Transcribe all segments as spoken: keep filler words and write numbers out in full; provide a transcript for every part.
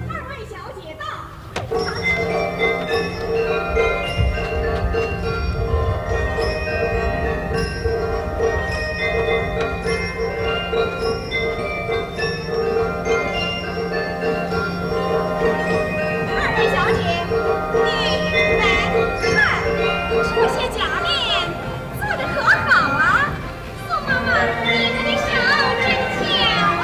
二位小姐到。二位小姐，你们看，这些假面做得可好啊？ 宋妈妈，你们的手真巧啊！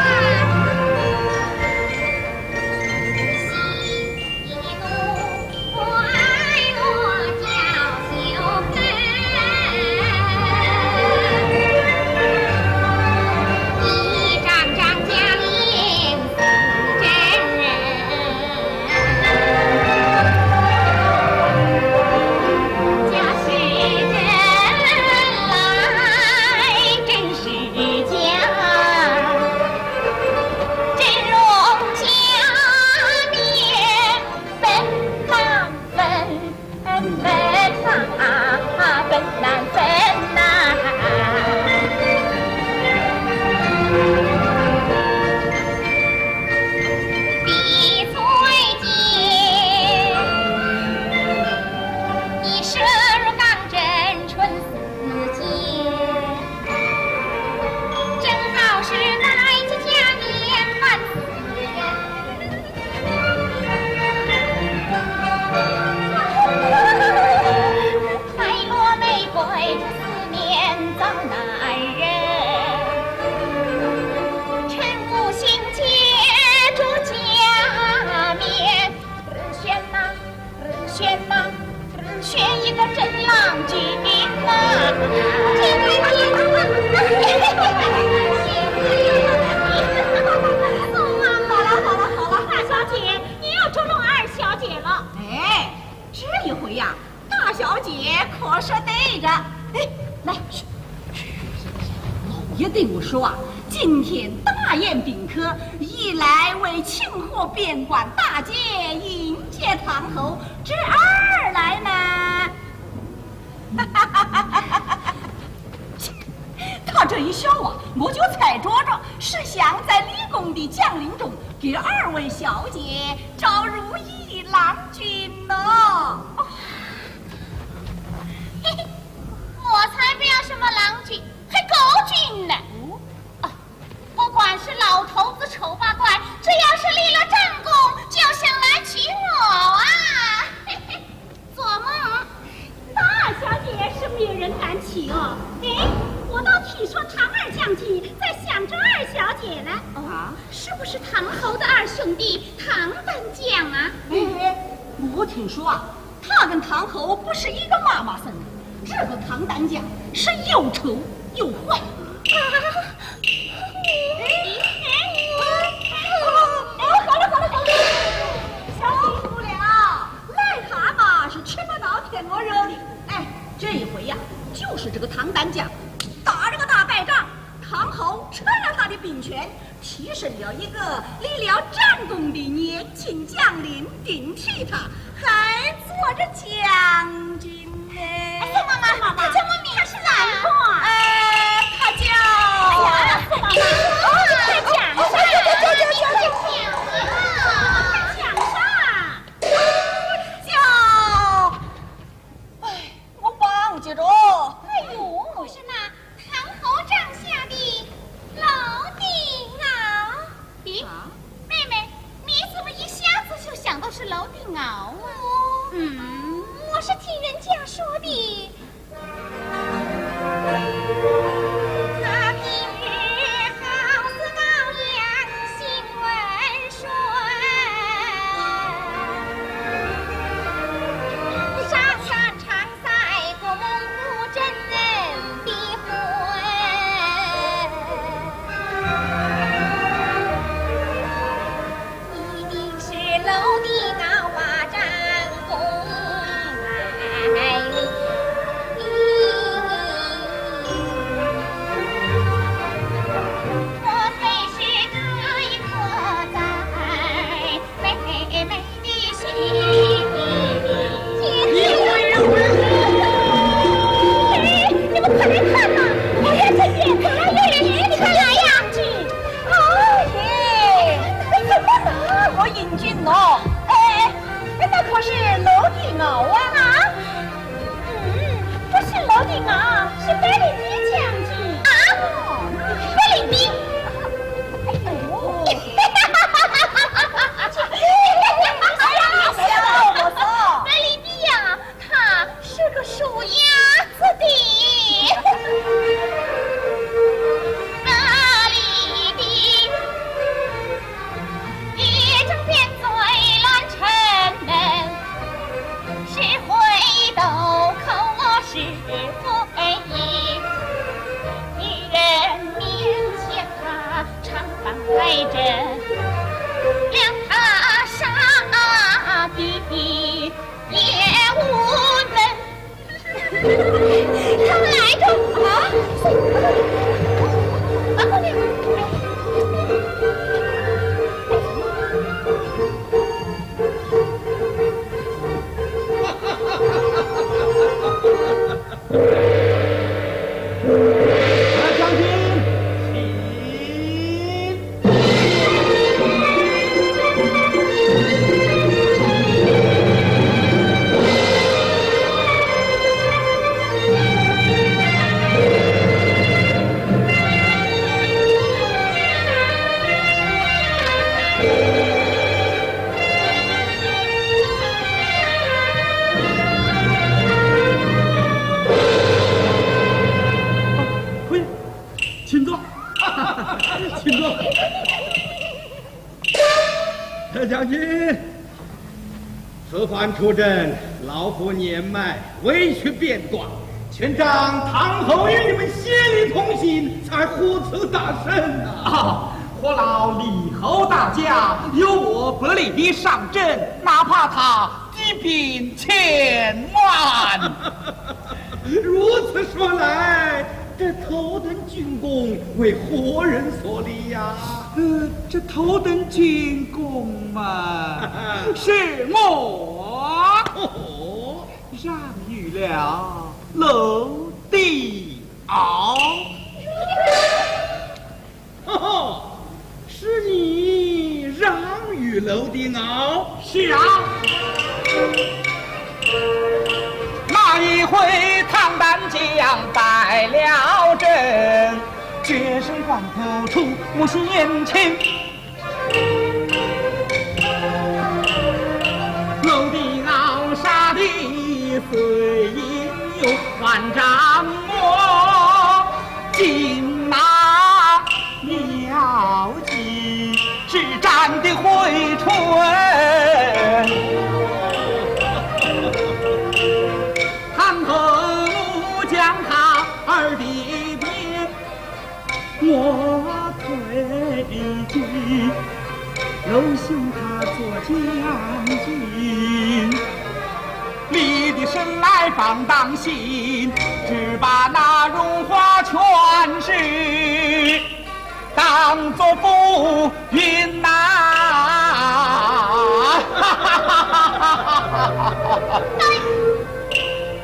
好了，好了，好了，大小姐，你又捉弄二小姐了。哎，这一回呀，大小姐可说对着。哎，来，去，去，去，去。老爷对我说啊，今天大宴宾客，一来为庆贺过边关大捷，迎接唐侯。侄儿来呢？他这一笑啊，我就猜着着，是想在李公的将令中，给二位小姐找如意郎君呢。嘿嘿，我才不要什么郎君，还狗君呢！哦，啊，不管是老头子丑八怪，只要是立了战功，就想来娶我啊！嘿嘿，做梦！那二小姐是没有人敢娶哦。哎，我倒听说唐二将军在想着二小姐呢。啊？是不是唐侯的二兄弟唐单将啊？哎，我听说啊，他跟唐侯不是一个妈妈生的，这个唐单将是又丑又坏。啊！哎，哎，哎，好了，好了，好了，小姐。受不了，癞蛤蟆是吃不到天鹅肉的。哎，这一回呀，就是这个唐单将打了个大败仗，唐侯撤了他的兵权，提升了一个立了战功的年轻将领顶替他，还做着将军呢。哎，宋妈妈，宋妈妈，他叫什么名字啊？他是哪一个啊？哎，他叫……哎呀，宋妈妈，你快讲一下呀！你快讲啊！你快讲一下！叫……哎，我忘记了。哎呦，我说那唐侯帐下的楼帝敖。咦，啊？妹妹，你怎么一下子就想到是楼帝敖啊？嗯，我是听人家说的。哎，你们快来看呐！哎呀，这边走来一个人，你快来呀！哦耶，哎，怎么那么英俊呢？哎，哎，那可是楼帝敖啊！啊？嗯，不是楼帝敖，是百里奣将军。啊？百里奣？哎呦！百里奣呀， 他是个数鸭子的。哪里的一张扁嘴乱臣门，是回头口我是回应，女人面前他常扮坏人，让他杀的 也无能。他们来着啊！啊，后面。大将军，请。 请坐，请坐。大将军，此番出征，老夫年迈，未去边关，全仗唐侯与你们协力同行，才获此大胜啊！啊，何劳李侯大驾，由我百里奣上阵，哪怕他 敌兵千万。如此说来，这头等军功为何人所立呀？呃，这头等军功是我。哦，让予了楼顶坳。呵呵，是你让予楼顶坳？是啊。那一回唐丹江败了阵，决胜关头出现情。 楼顶坳杀的虽有万丈我金马妙计，是斩的回春。汉后将他二弟pier 我退居，楼下他做将军。你的身来放当心，只把那荣华权势当作浮云呐。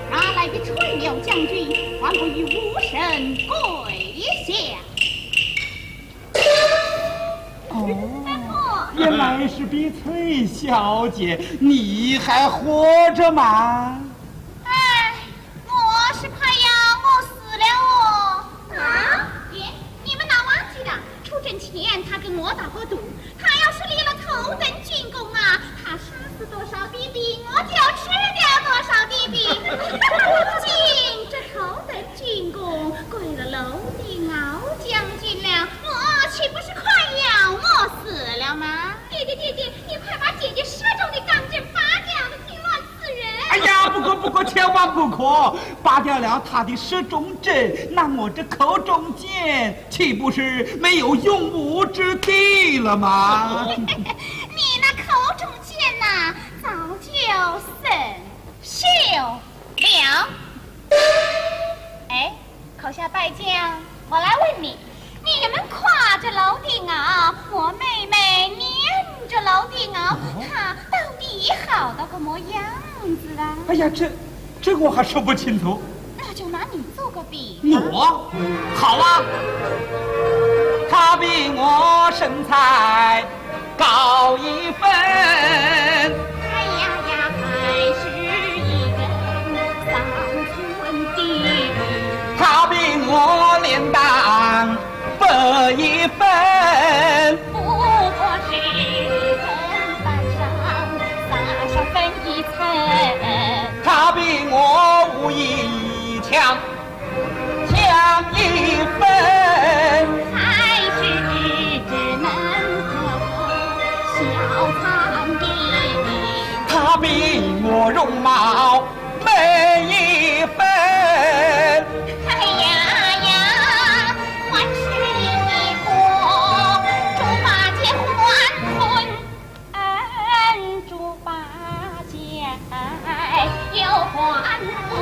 哪来的吹牛将军，还不与武生跪下？ 哦，原来是碧翠小姐，你还活着吗？哎，我是怕呀，我死了哦。啊？咦，你们哪忘记了？出征前他跟我打过赌，他要是立了头等军功啊，他杀死多少的兵，我就吃掉多少的兵。如今这头等军功归了楼顶坳将军了， 我岂不是快要饿死了吗？爹爹，爹爹，你快把姐姐舌中的钢针拔掉，她侵犯死人。哎呀，不可，不可，千万不可！拔掉了她的舌中针，那我这口中剑岂不是没有用武之地了吗？你那口中剑呐，早就生 锈了。哎，口下败将，我来问你，你们夸这楼顶坳，我妹妹念这楼顶坳，哦，她到底好到个么样子啊？哎呀，这，这我还说不清楚。那就拿你做个比方。我？好啊，她比我身材 高一分。哎呀呀，还是一根上寸的。她比我脸蛋薄一分。不过是一根板上撒上粉一层。她比我武艺强 强一分。还是只能够笑苍天。她比我容貌美一分。哎呀呀，还是一个猪八戒还困。 恩，猪八戒又还魂。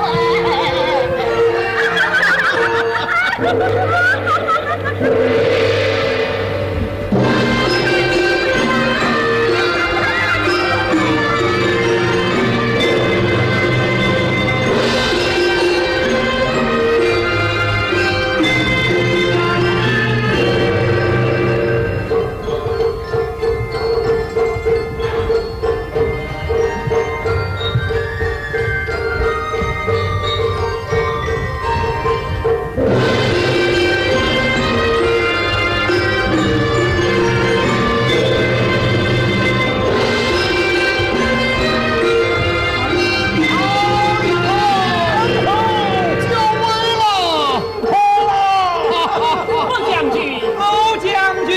高将军，高将军，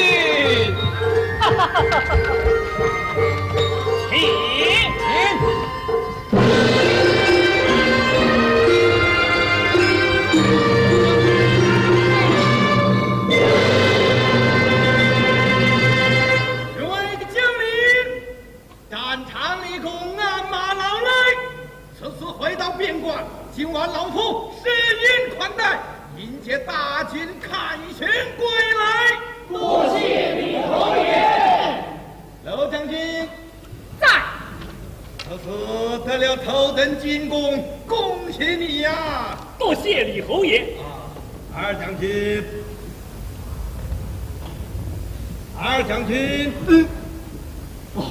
请，请。诸位将领， 战场立功，鞍马劳累，此次回到边关，今晚老夫设宴款待，迎接大军凯旋归来。多谢李侯爷。楼将军。在。此次得了头等军功，恭喜你呀！多谢李侯爷。啊，二将军，二将军。嗯。哦，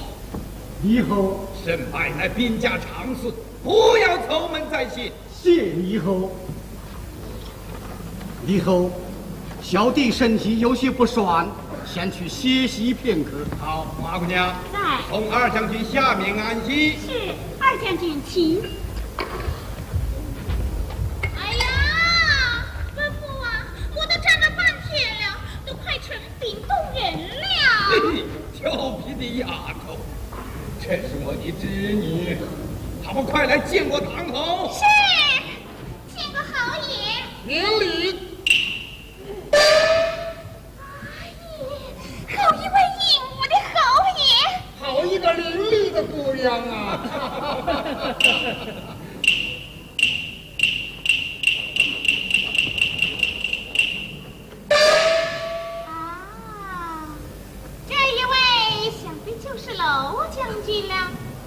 李侯。胜败乃兵家常事，不要愁闷在心。 谢李侯。李侯，小弟身体有些不爽，先去歇息片刻。好，花姑娘。在。同二将军下命安歇。是，二将军请。哎呀，伯父啊，我都站了半天了，都快成冰冻人了。嘿嘿，调皮的丫头，这是我的侄女，她不快来见过唐侯？是。 见过侯爷。免礼。哎呀，好一位英武的侯爷。好一个伶俐的姑娘啊！啊，这一位想必就是罗将军了。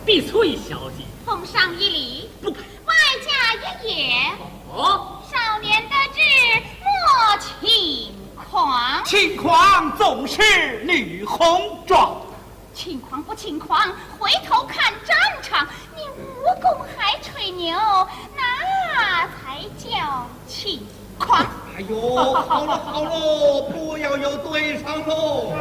必错，小姐。奉上一礼。不敢。 外加一言。哦。少年得志莫轻狂。轻狂总是女红妆。轻狂不轻狂，回头看战场，你武功还吹牛，那才叫轻狂。哎呦，好了好了，不要又对唱喽。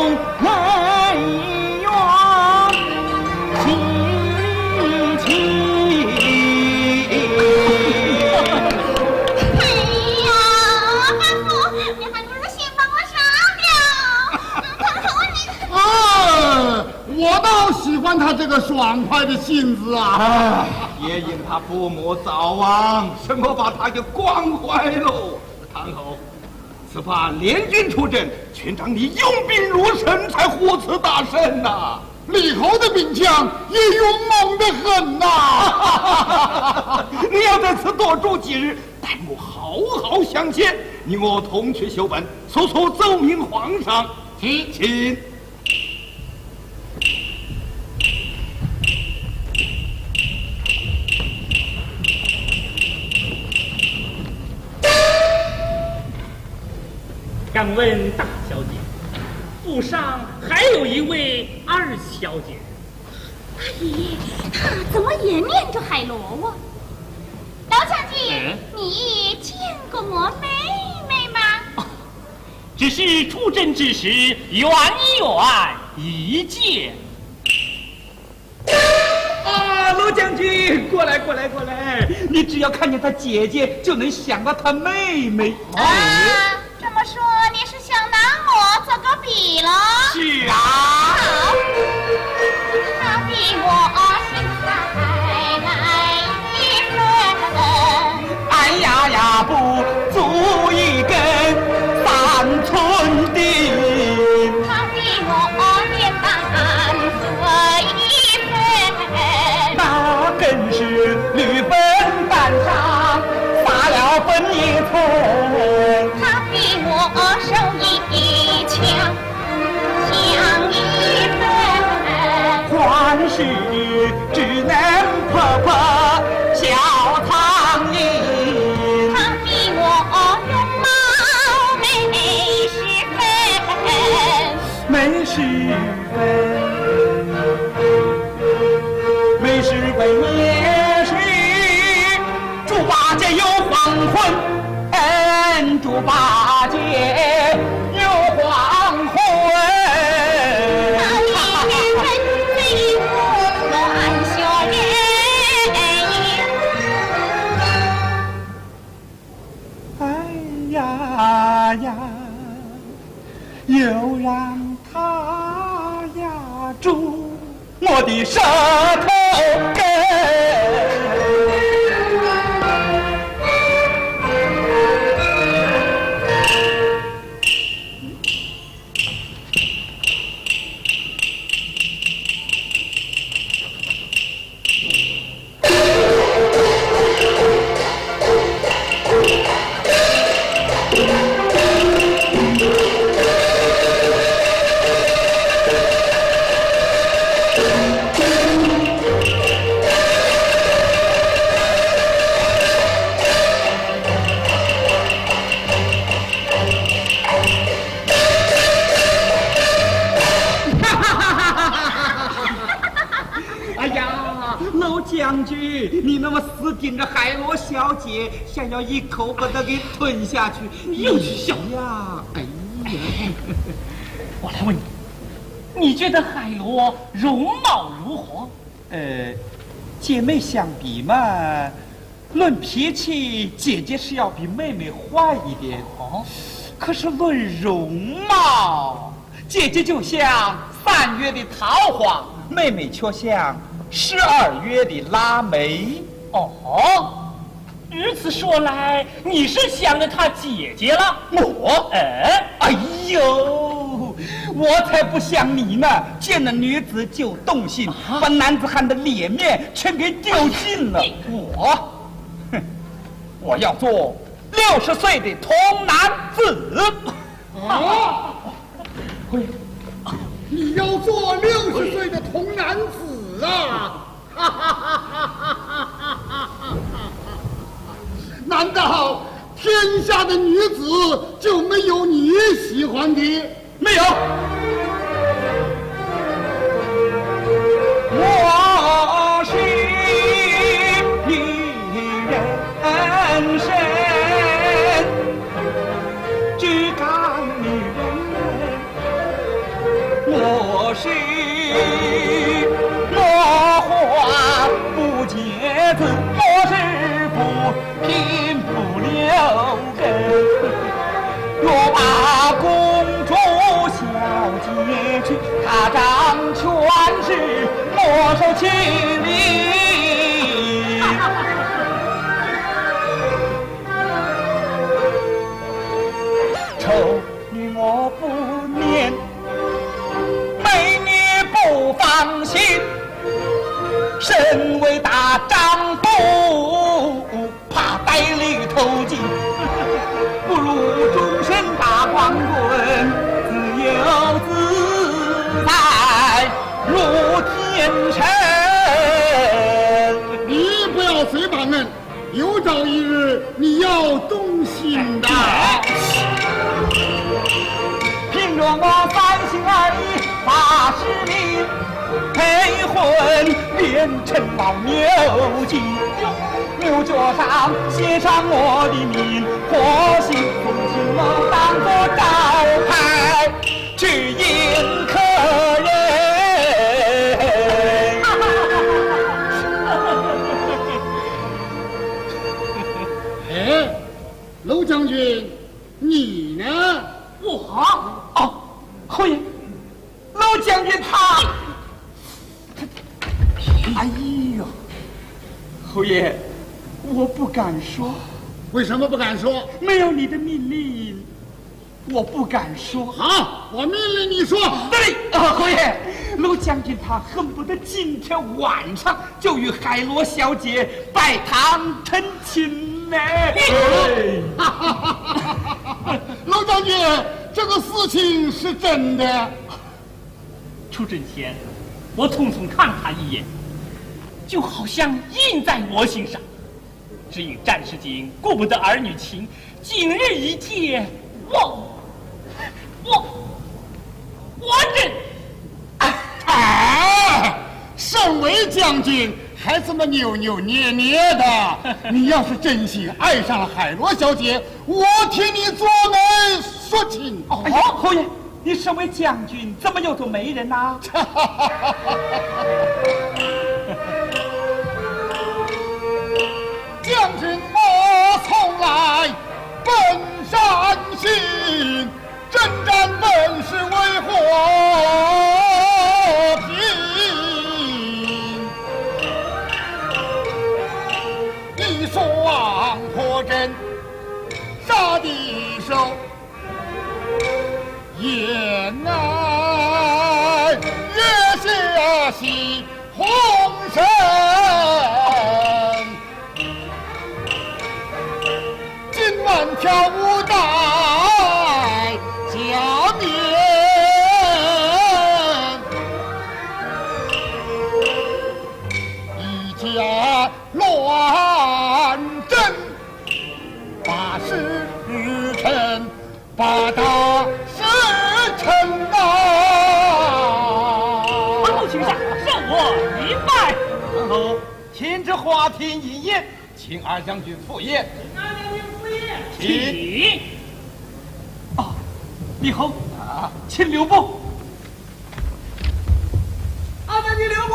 哎呀，伯父，你还不如先把我杀掉。嗯，我倒喜欢他这个爽快的性子啊。哎，也因他父母早亡，什么把他给惯坏喽。唐侯，此番联军出阵，全仗你用兵如神，才获此大胜呐。李侯的兵将也勇猛得很呐。你要在此多住几日，待我好好相见，你我同去修本，速速奏明皇上。请。请。 敢问大小姐，府上还有一位二小姐？哎呀，她怎么也念着海螺啊？老将军，嗯？你见过我妹妹吗？只是出征之时，远远一见。 啊，罗将军，过来，过来，过来！你只要看见他姐姐，就能想到他妹妹。啊，这么说，你是想拿我做个比喽？是啊。好。他比我身材矮一分。 矮呀呀，不足一根三寸钉。他比我脸蛋黑一分。那更是绿粉蛋上撒了粉一层。他比我瘦一圈。 像一分。还是只能拍拍小苍蝇。他比我容貌美十分。美十分，美十分也是 猪八戒又黄昏，嗯，猪八戒又黄昏。哎，呀，又让他压住我的舌头根。哎呀，老将军，你那么死盯着海螺小姐，想要一口把她给吞下去，又去笑呀！哎呀，我来问你，你觉得海螺容貌如何？呃，姐妹相比嘛，论脾气，姐姐是要比妹妹坏一点。哦，可是论容貌，姐姐就像三月的桃花，妹妹却像十二月的腊梅。哦，如此说来，你是想着她姐姐了？我？哎，哎呦，我才不像你呢！见了女子就动心，啊，把男子汉的脸面全给丢尽了。我，哼，我要做六十岁的童男子。啊？你要做六十岁的童男子啊？难道天下的女子就没有你喜欢的？没有。我是女人身，只干女人。 我是落花不结子，我是不平不了根。若把公主小姐娶，她掌权时莫受其利。丑 女我不念，美女不放心。身为大丈夫，怕带绿头巾，不如终身大光棍，自由自在如天神。你不要随便乱， 有朝一日你要动心的。哎，平日我三心二意发誓命，配婚变成老牛精。牛角上写上我的名，或许从今我当作招牌去迎客人。 哎，罗将军，你呢？我？哦，侯爷，罗将军他，他，哎呦，侯爷，我不敢说。为什么不敢说？没有你的命令， 我不敢说。好，我命令你说。对，啊，侯爷，罗将军他恨不得今天晚上就与海螺小姐拜堂成亲呢。哎。罗将军，这个事情是真的。出阵前，我匆匆看他一眼，就好像印在我心上。 只因战事紧，顾不得儿女情，今日一见，我，我，我真……哎，身为将军，还这么扭扭捏捏的。你要是真心爱上了海螺小姐，我替你做媒说亲。哦，哎呀，侯爷， 你身为将军，怎么又做媒人呐？将军我从来本善心。人杀的手，言安月下西红尘。今晚跳舞待佳面，一家乱真。八十余城，八大十城啊！皇后请上，圣我一拜。皇后，天之花厅饮宴，请二将军赴宴。请。请。啊，李侯，请留步。二将军留步。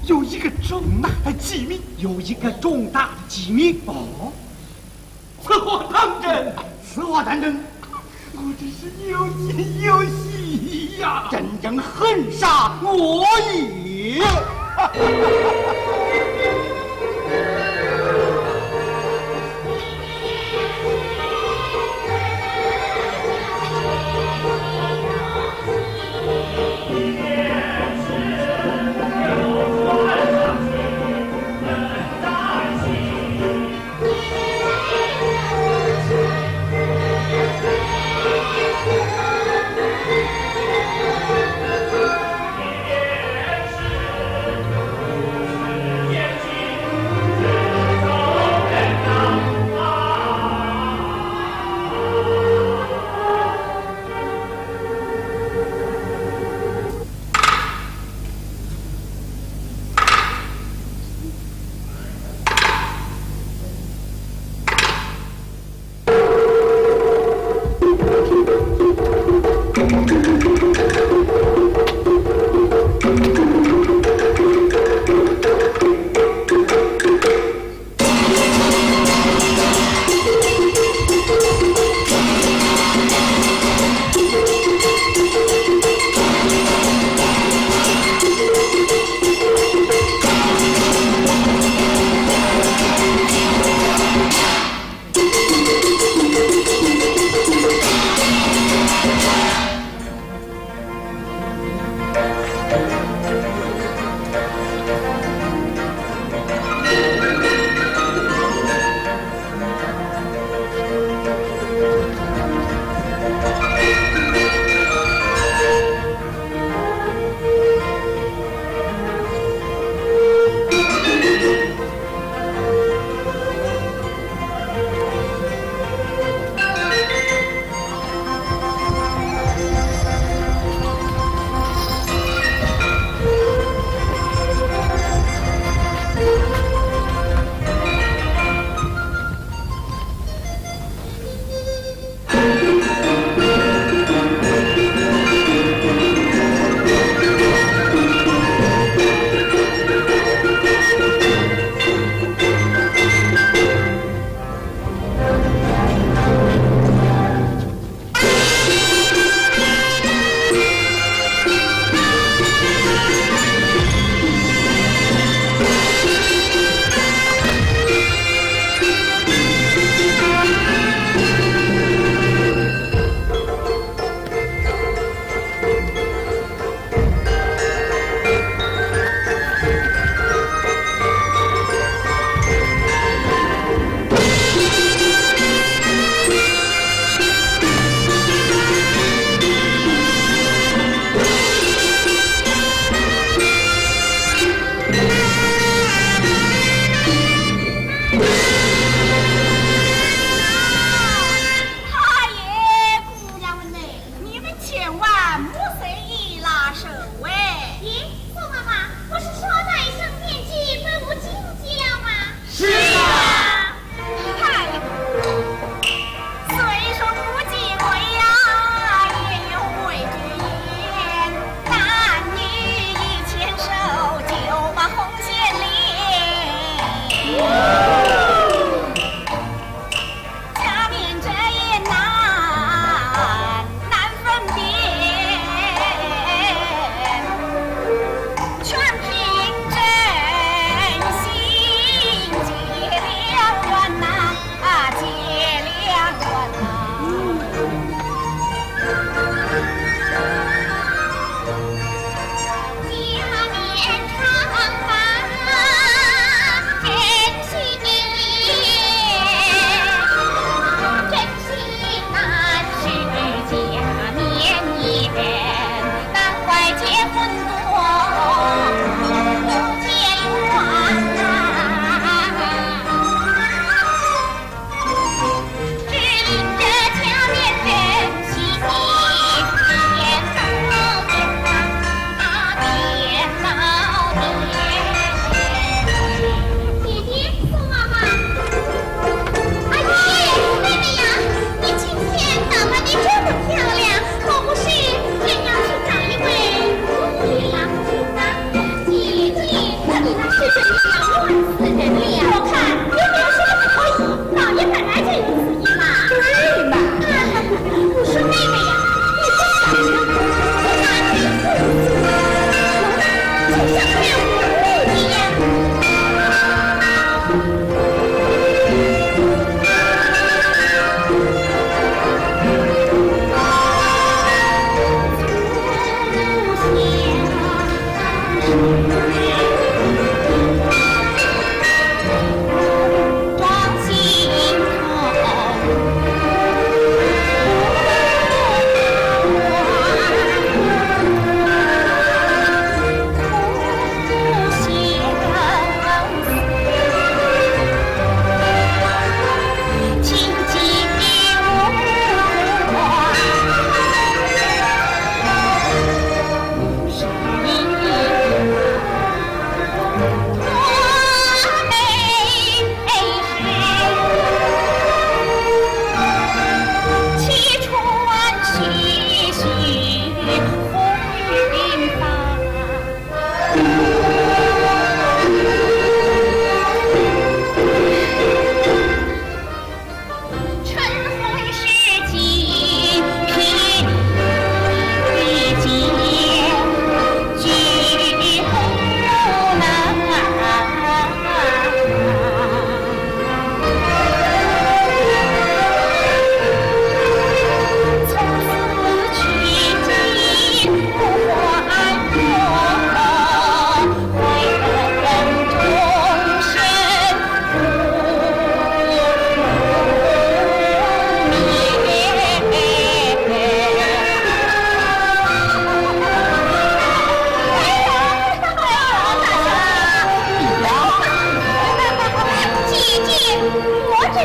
有一个重大的机密。有一个重大的机密。哦。 此话当真？此话当真？我真是又惊又喜呀！真正恨煞我也。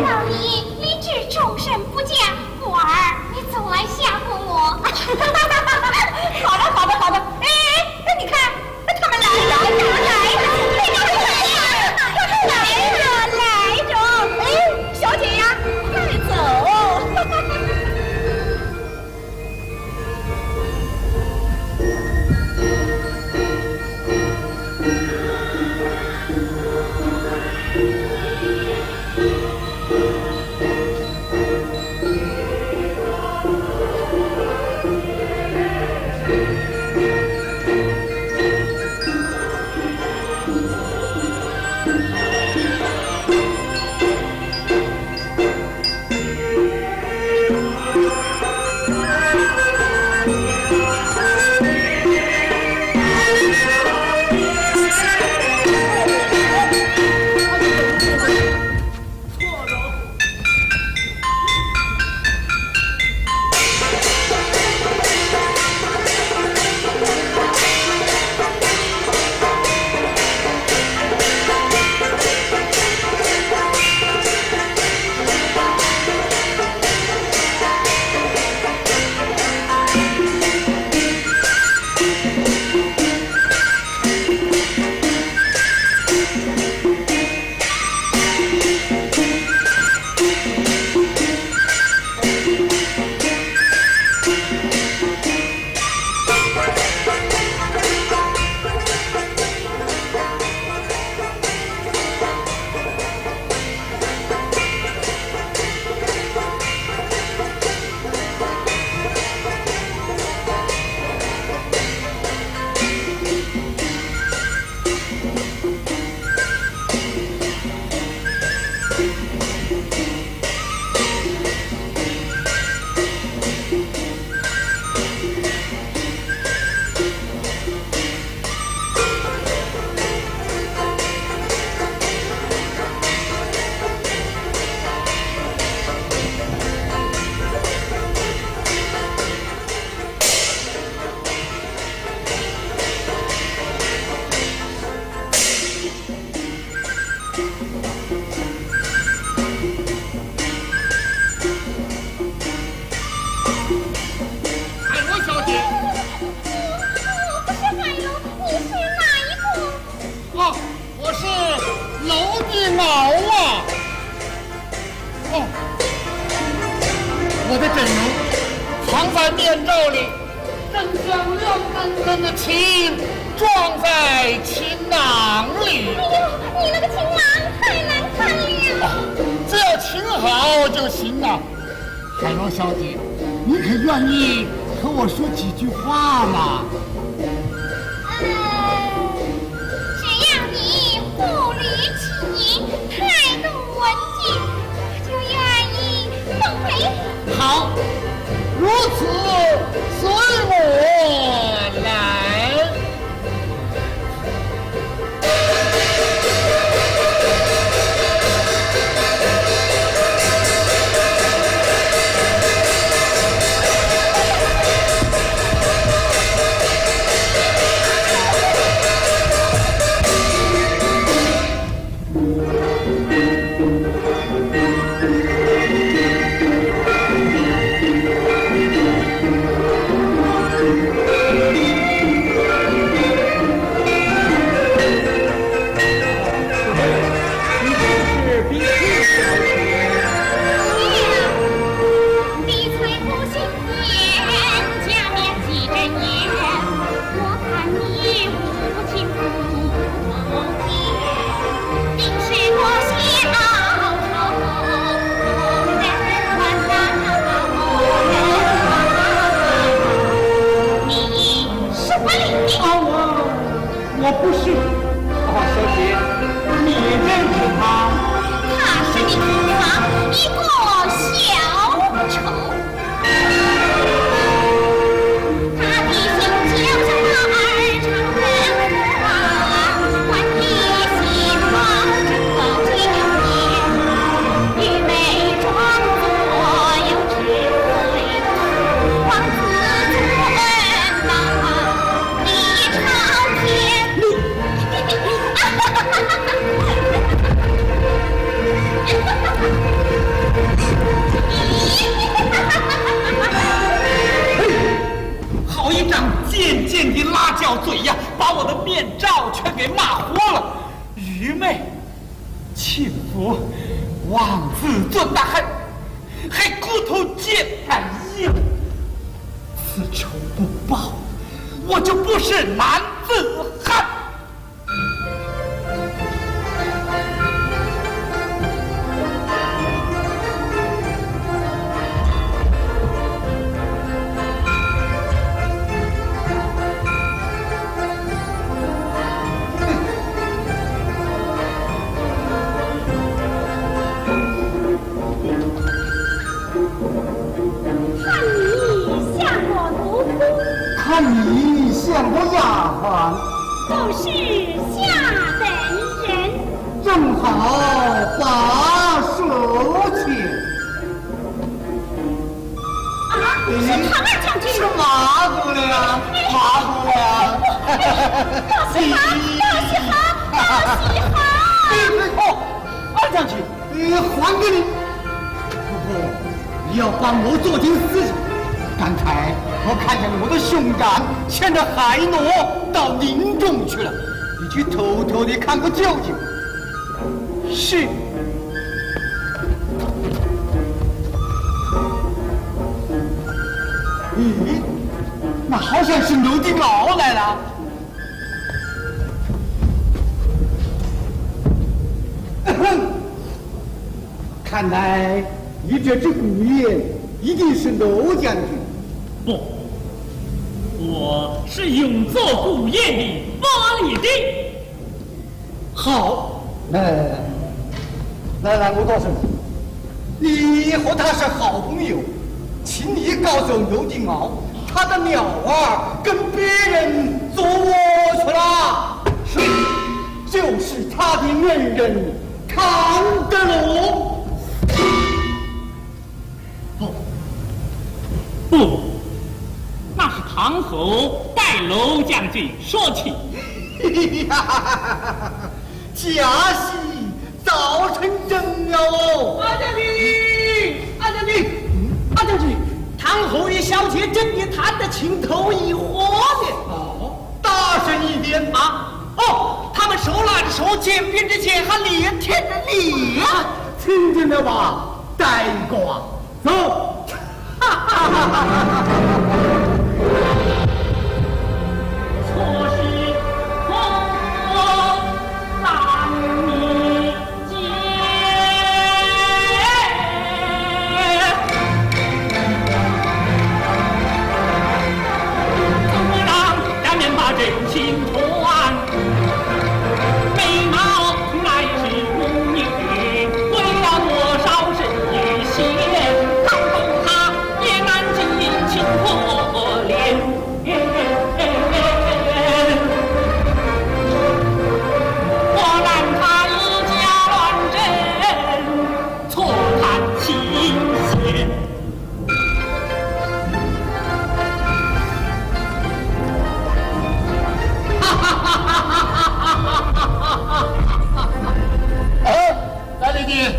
道你理智，终身不嫁，故而你总来吓唬我。好了，好的，好的。哎，哎，哎，你看，哎，他们来了，他们来了，哎，他们来了，他们来了，来着。哎，小姐呀，快走。海螺小姐。哦，不是海螺，你是哪一个？哦，我是蝼蚁猫啊。哦，我的整容藏在面罩里，正将亮铿铿的琴装在琴囊里。哎呦，你那个琴囊太难看了呀！哦，这要琴好就行了。海螺小姐，你可愿意和我说几句话吗？呃，只要你不离题，态度 文静，我就愿意奉陪。好，如此随我来。大汉，还骨头尖。哎呀，此仇不报，我就不是男子汉。 看你像个奴仆。看你像个丫鬟。都是下等人。正好把手牵。啊，是唐二将军。是马哥了呀，马哥呀。恭喜好，恭喜好，恭喜好。哦，二将军， 呃，还给你。不过，你要帮我做件事情。刚才我看见我的兄长牵着海螺到林中去了，你去偷偷地看个究竟。是。咦，那好像是楼顶敖来了。 看来你这只古雁一定是楼将军。不，我是用作古雁的巴里丁。好，来来来，来来，我告诉你，你和他是好朋友，请你告诉楼顶敖，他的鸟儿跟别人捉去了。是，就是他的恩人 唐德龙。不，不，那是唐侯代楼将军说情。假戏早成真哦。二将军，二将军，二将军，唐侯与小姐真的谈得情投意合呢。哦，大声一点啊！ 哦，他们手拉着手，肩并着肩，还脸贴着脸。听见了吧，呆瓜？走。错失红掌。 哎，白里的，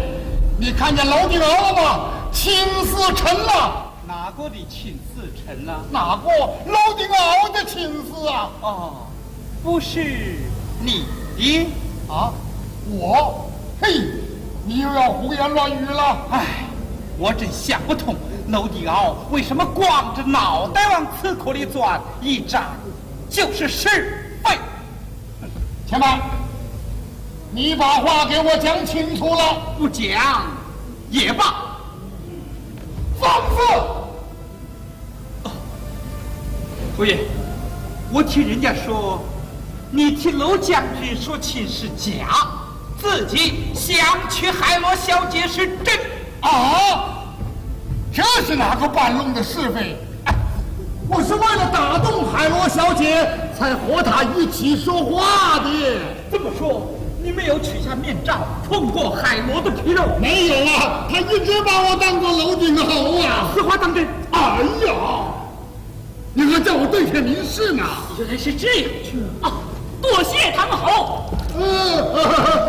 你看见楼顶敖了吗？情事成了。哪个的情事成了？哪个？楼顶敖的情事啊！哦， 不是你的？啊，我？嘿，你又要胡言乱语了。唉，我真想不通，楼顶敖为什么光着脑袋往刺库里钻，一钻就是十分。且慢，你把话给我讲清楚了。不讲也罢。放肆！ 哦，侯爷，我听人家说，你替楼将军说情是假，自己想娶海螺小姐是真。啊，这是哪个搬弄的是非？哎，我是为了打动海螺小姐，才和她一起说话的。 这么说，你没有取下面罩，碰过海螺的皮肉？没有啊，他一直把我当作楼顶敖啊。此话当真？哎呀，你还叫我对天明誓呢？原来是这样。啊，多谢唐侯。呃，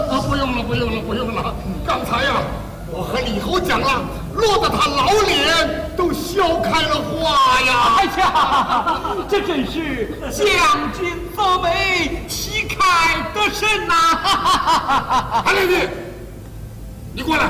啊，不用了，不用了，不用了。刚才呀， 我和李侯讲了，落得他老脸都笑开了花呀。哎呀，这真是将军作美，旗开得胜呐！韩令弟，你过来。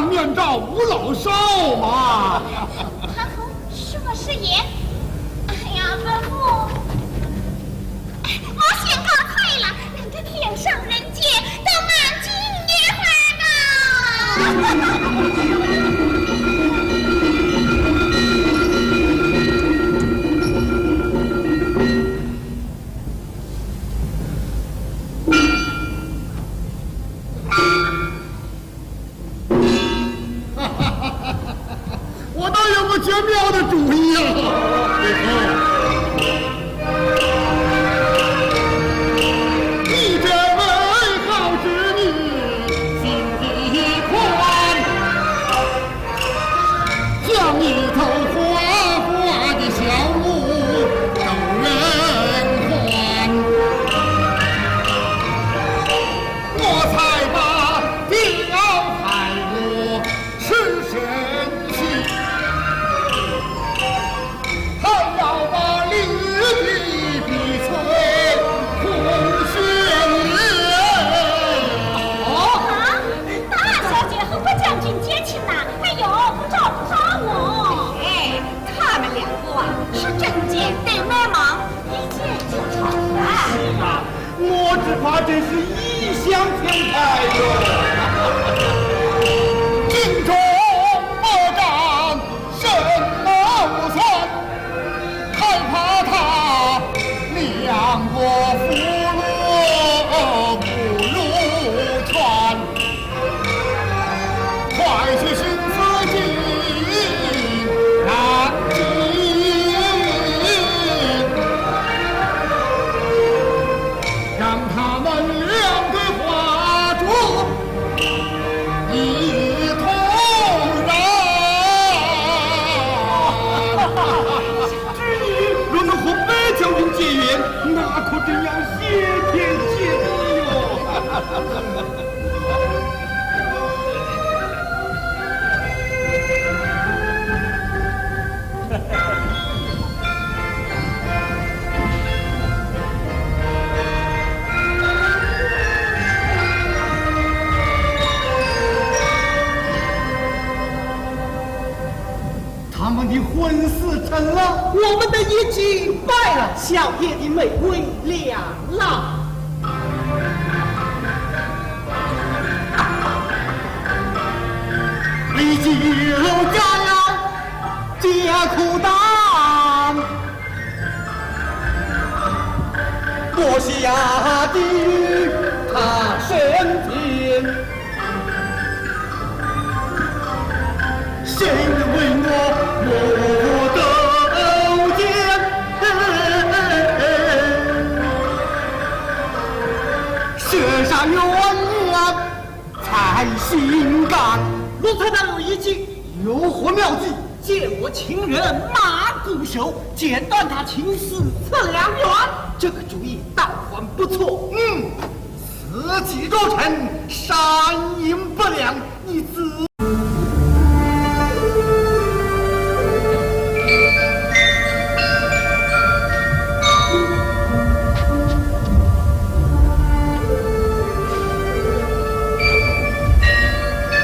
面罩无老少嘛。他和什么誓言？哎呀，伯父，我宣告退了，让这天上人间都安静一会儿吧。我倒有个绝妙的主意啊！你这美好之女，心地宽，将一头花花的小鹿都能还。 我才把貂海螺吃成心，还要把绿地碧翠空选莲。哦，啊，大小姐和不将军结亲呐，哎呦，不招不招我。哎，他们两个啊，是真见对面吗？一见就着了。是啊， 我只怕真是一厢情愿哟。京中百丈什么算，害怕他两个福禄不如传。 快些寻死尽难尽，让他们两对花烛一同燃。至于若能和白将军结缘，那可真要谢天谢地哟。 他们的婚事成了，我们的一计败了，小爷的玫瑰凉了。你就将来皆苦担，落下地狱他升天。 谁能为我磨豆浆？雪山鸳鸯才心甘。奴才倒有一计。有何妙计？借我情人马鼓手，剪断他情丝刺良缘。这个主意倒还不错。嗯，此计若成，山阴不两， 你自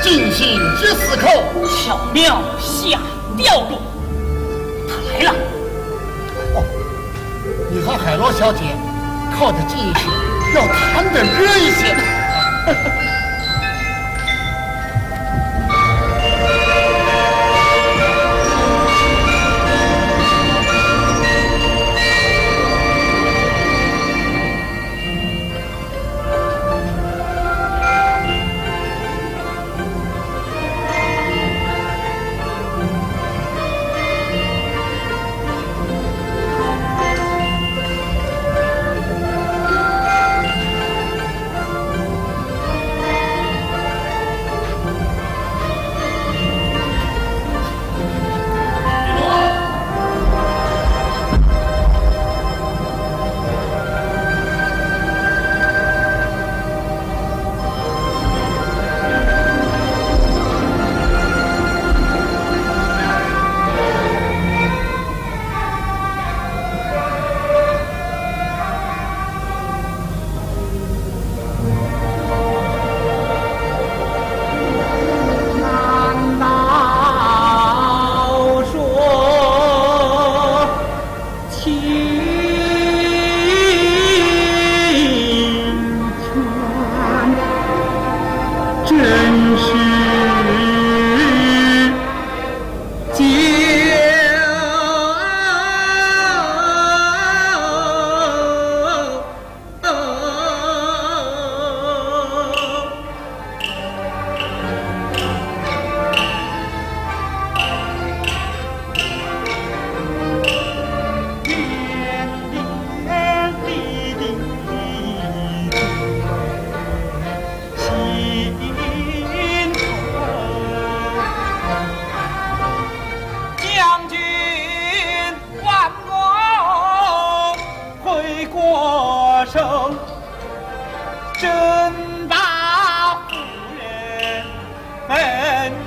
进行这四口巧妙下雕琢。 他来了。哦，你和海螺小姐靠得近一些，要谈得远一些。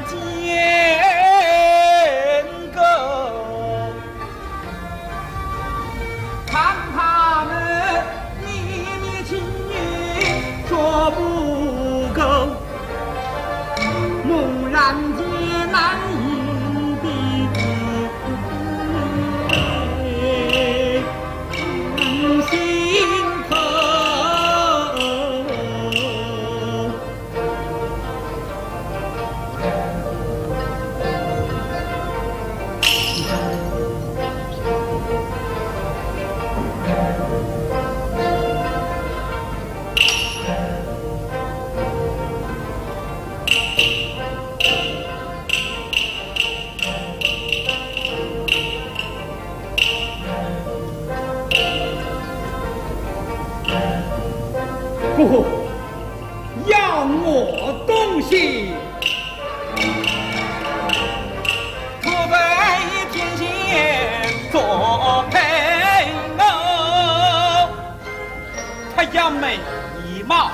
见过。看他们秘密情语说不够，猛然间难隐的心头。 哦，要我东西。可为天仙做配偶。她要美貌，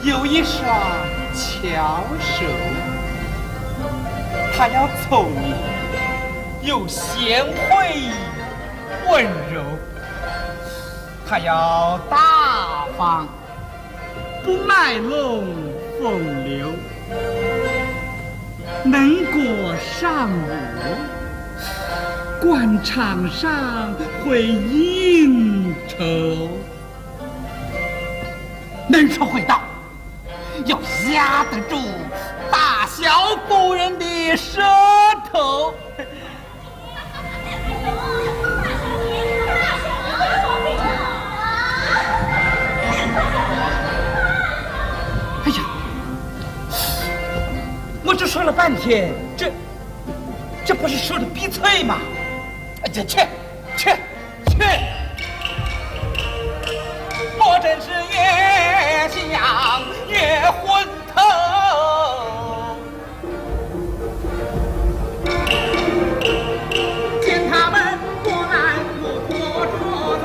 有一双巧手，她要聪明，有贤惠温柔，她要大方，不卖弄风流，能歌善舞，官场上会应酬。 能说会道，要压得住大小夫人的舌头。哎呀，我这说了半天，这，这不是说的碧翠吗？哎呀，切，切！ 切！我真是越想越昏头。见他们过来，我拖着头。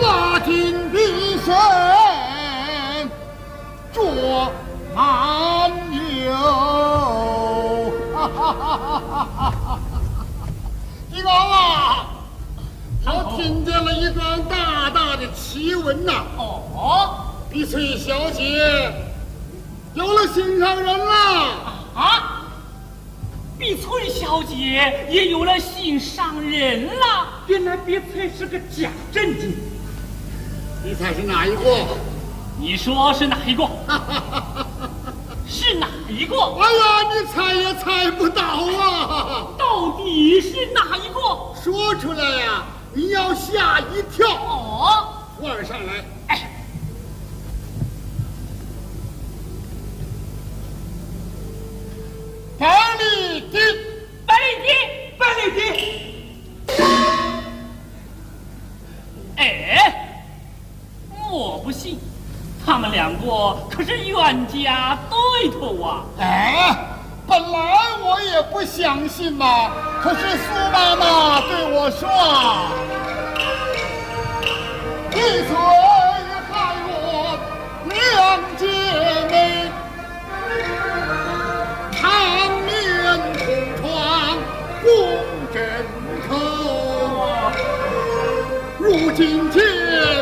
拉近的人做男友。哈哈哈哈哈哈！金王啊，我听见了一段大大的奇闻呐。哦？碧翠小姐有了心上人了。啊？ 碧翠小姐也有了心上人了。原来碧翠是个假正经。你猜是哪一个？你说是哪一个？是哪一个？哎呀，你猜也猜不到啊！到底是哪一个？说出来呀，你要吓一跳。哦。 换上来。哎。百里的。百里的。百里的。哎，我不信，他们两个可是冤家对头啊。哎， 本来我也不相信嘛，可是苏妈妈对我说，你最害我两姐妹，常年同床共枕头，如今姐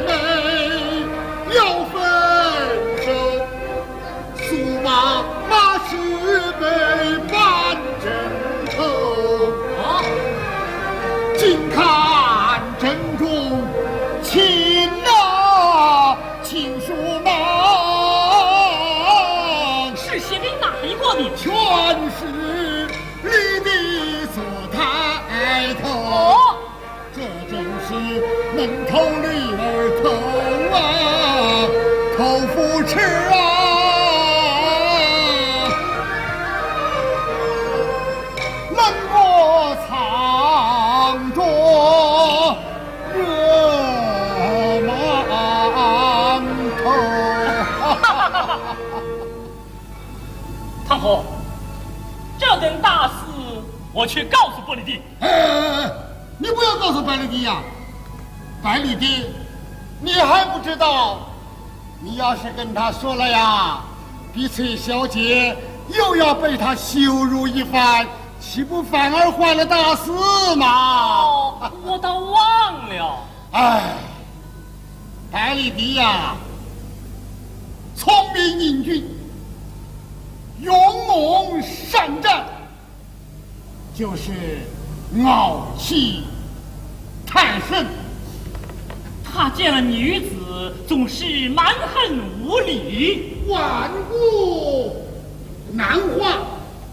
妹要分手， 苏妈妈是被半枕头，啊，近看正中情啊，情书吗？是写给哪一个的？全是你的做抬头。哦。 这真是门头里儿头啊，头不吃啊，门不藏着热馒头。 唐侯，这等大事我去告诉伯里迪。哎哎哎哎，你不要告诉伯里迪呀，伯里迪，你还不知道，你要是跟他说了呀，碧翠小姐又要被他羞辱一番，岂不反而坏了大事吗？哦，我倒忘了。哎，伯里迪呀，聪明英俊，勇猛善战，就是傲气太甚。他见了女子，总是蛮横无理，玩物难化，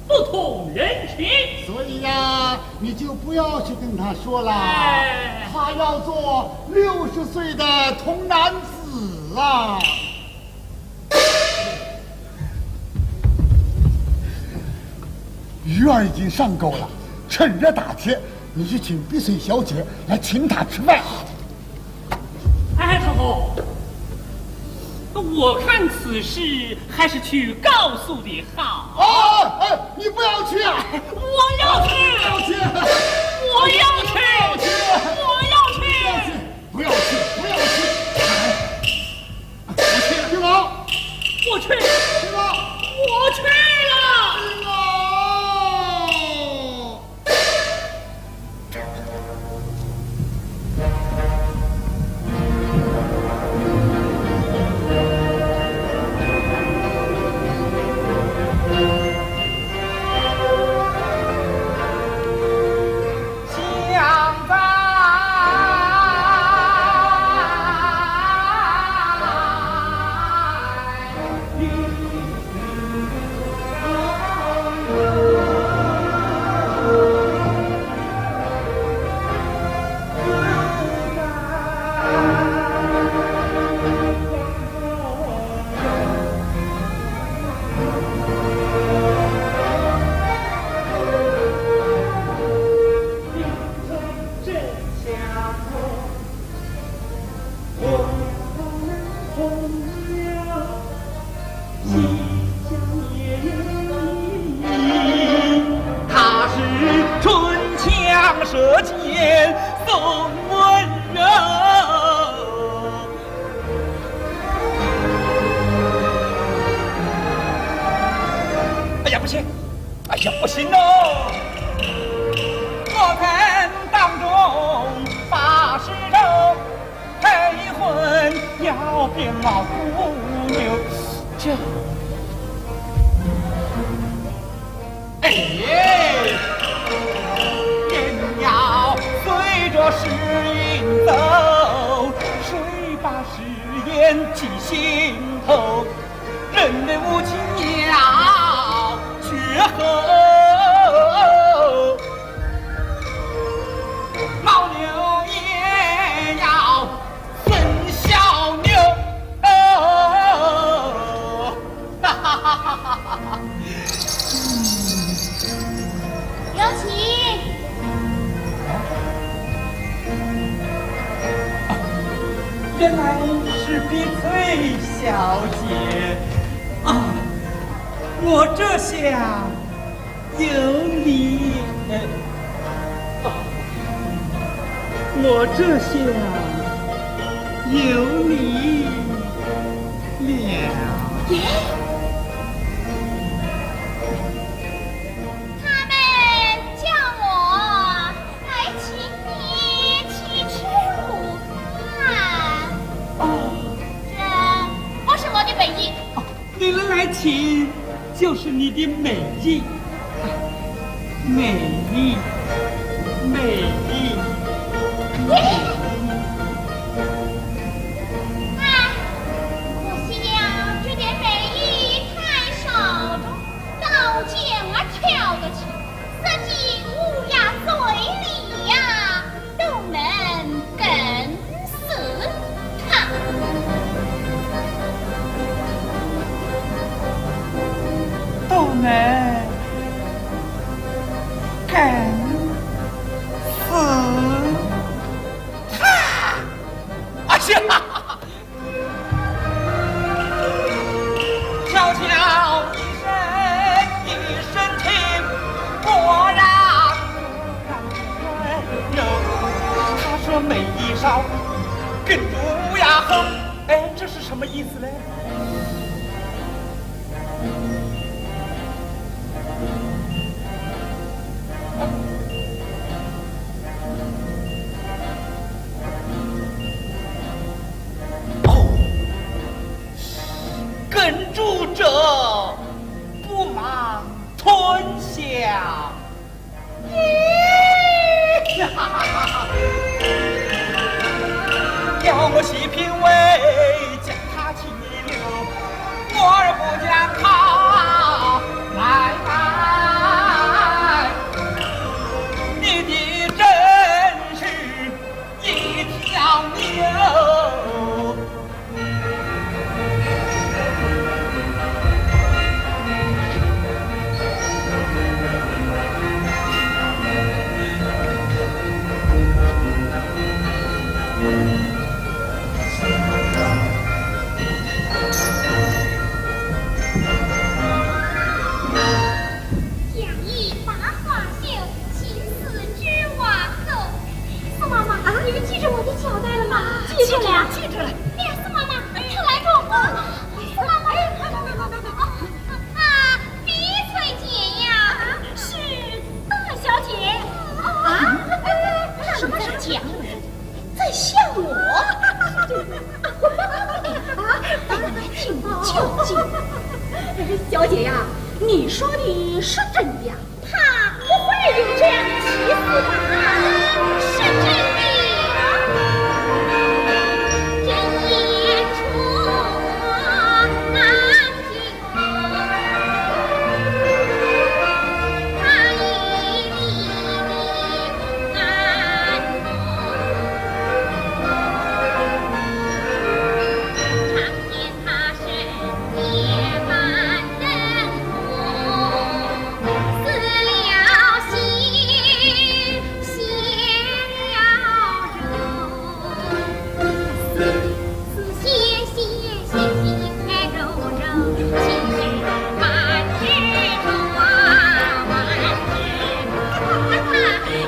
不通人情。所以呀，你就不要去跟他说了。哎。他要做六十岁的童男子啊。 鱼儿已经上钩了，趁热打铁，你去请碧翠小姐来请她吃饭。哎，太后，我看此事还是去告诉的好。哦，哎，你不要去啊！我要去！不要去！我要去！我要去！不要去！不要去！哎， 我去了。金毛，我去。金毛，我去了。金毛。哎呀，不行！哎呀，不行哦！我们当中八十头，配婚要变老虎牛。这，哎，人要随着时运走，谁把誓言记心头？ 人的无情要绝后，牦牛也要分小牛。哈哈哈哈哈！有请。 原来是碧翠小姐啊！我这下有你，呃，啊，我这下有你了。耶！ 他们叫我来请你去吃午饭。哦。这不是我的本意。哦，你能来请，就是你的美意。哎，美意，美意。哎，可惜呀，这点美意太少了。 刀尖儿挑得起，色系乌鸦嘴里呀，都能梗死他。都能梗死衣裳，更不要哼。哎，这是什么意思呢？哦，耕读者不忘春宵。 要我细品味，将它清流，我儿不将它埋葬。你的真是一条牛。 杨毅把话休， 请四句话说。四妈妈，啊，你们记住我的交代了吗？记住了，记住了。哎呀，四妈妈，他来找我了。四妈妈，哎，啊，翡翠姐呀。啊，是大小姐。啊，什么什么讲？在笑我？啊，请就近。小姐呀，你说的是真的呀？ 他不会有这样的奇思吧？是真的。人言说南京，他一定南京。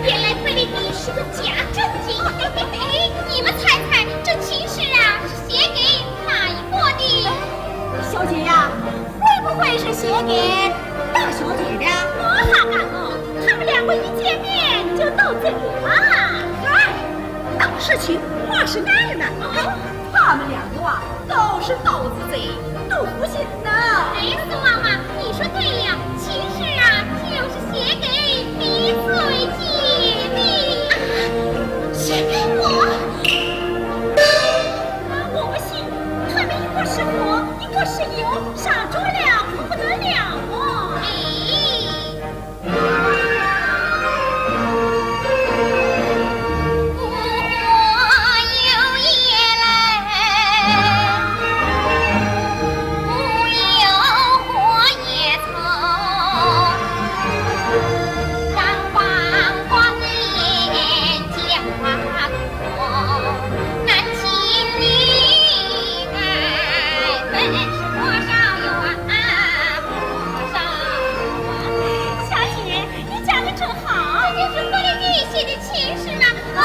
原来菲律宾是个假正经。哎，你们猜猜，这情诗啊，是写给哪一个的？小姐呀，会不会是写给大小姐的？我好看哦，他们两个一见面就斗嘴了。哎，闹事情话是男人的。哦，他们两个啊，都是斗嘴，都不信的。哎，苏妈妈，你说对了，情诗啊，就是写给翡翠姐的。啊，写给我？啊，我不信，他们一个是火，一个是油，上桌了，可不得了哦。哎。小姐，你讲得真好。这就是菲律宾写的情诗吗？哦，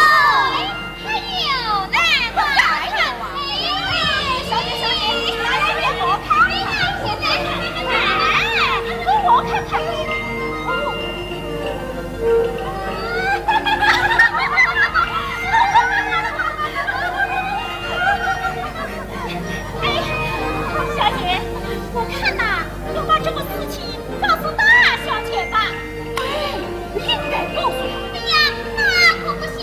还有呢。哎，小姐，小姐，来来来，我看看。哎，给我看看。哦。 哎，小姐，我看呐，要把这个事情告诉大小姐吧。哎，应该告诉她。哎呀，那可不行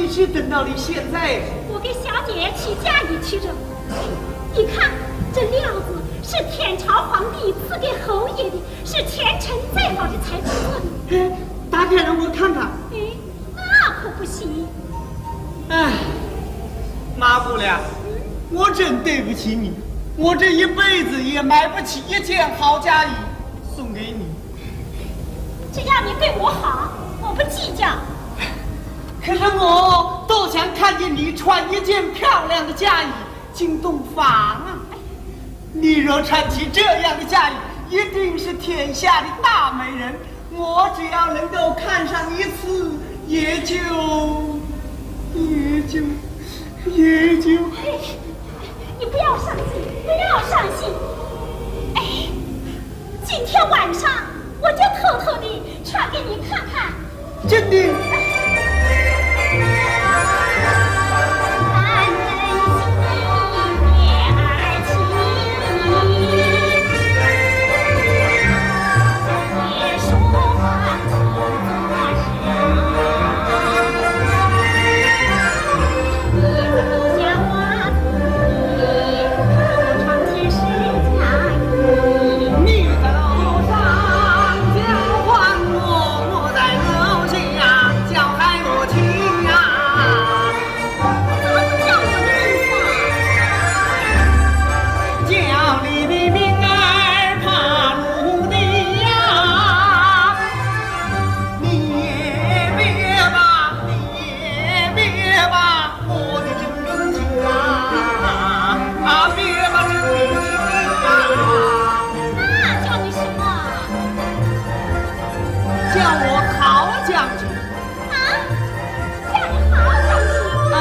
是等到你现在。我给小姐起嫁衣去了。你看，这料子是天朝皇帝赐给侯爷的，是前程最好的裁缝做的。哎，打开让我看看。哎，那可不行。哎，马姑娘，我真对不起你，我这一辈子也买不起一件好嫁衣送给你。只要你对我好，我不计较。可是我倒想看见你穿一件漂亮的嫁衣， 惊动房啊！你若穿起这样的嫁衣，一定是天下的大美人。我只要能够看上一次，也就，也就，也就……哎，你不要伤心，不要伤心。哎，今天晚上我就偷偷地穿给你看看。 真的。那叫你什么？叫我好将军。啊？叫你好将军？啊，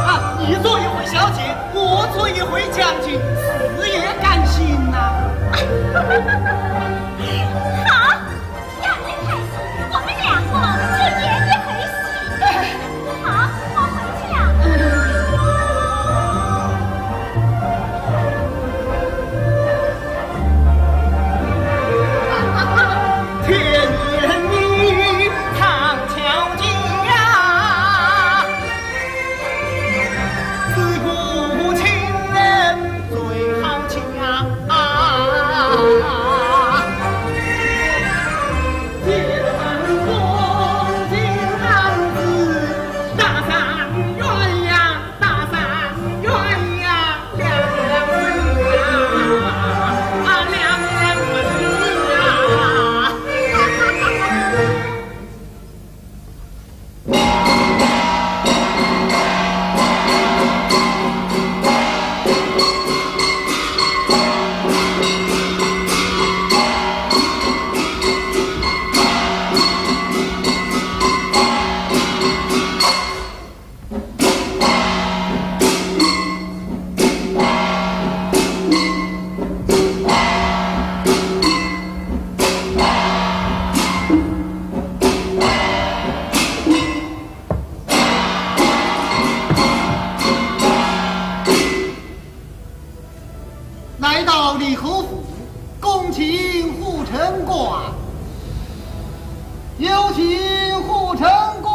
啊，你做一回小姐，我做一回将军，死也甘心呐。好， 让你开心，我们两个就演一回戏。好，我回去了。来到李侯府，恭请护城官。有请护城官。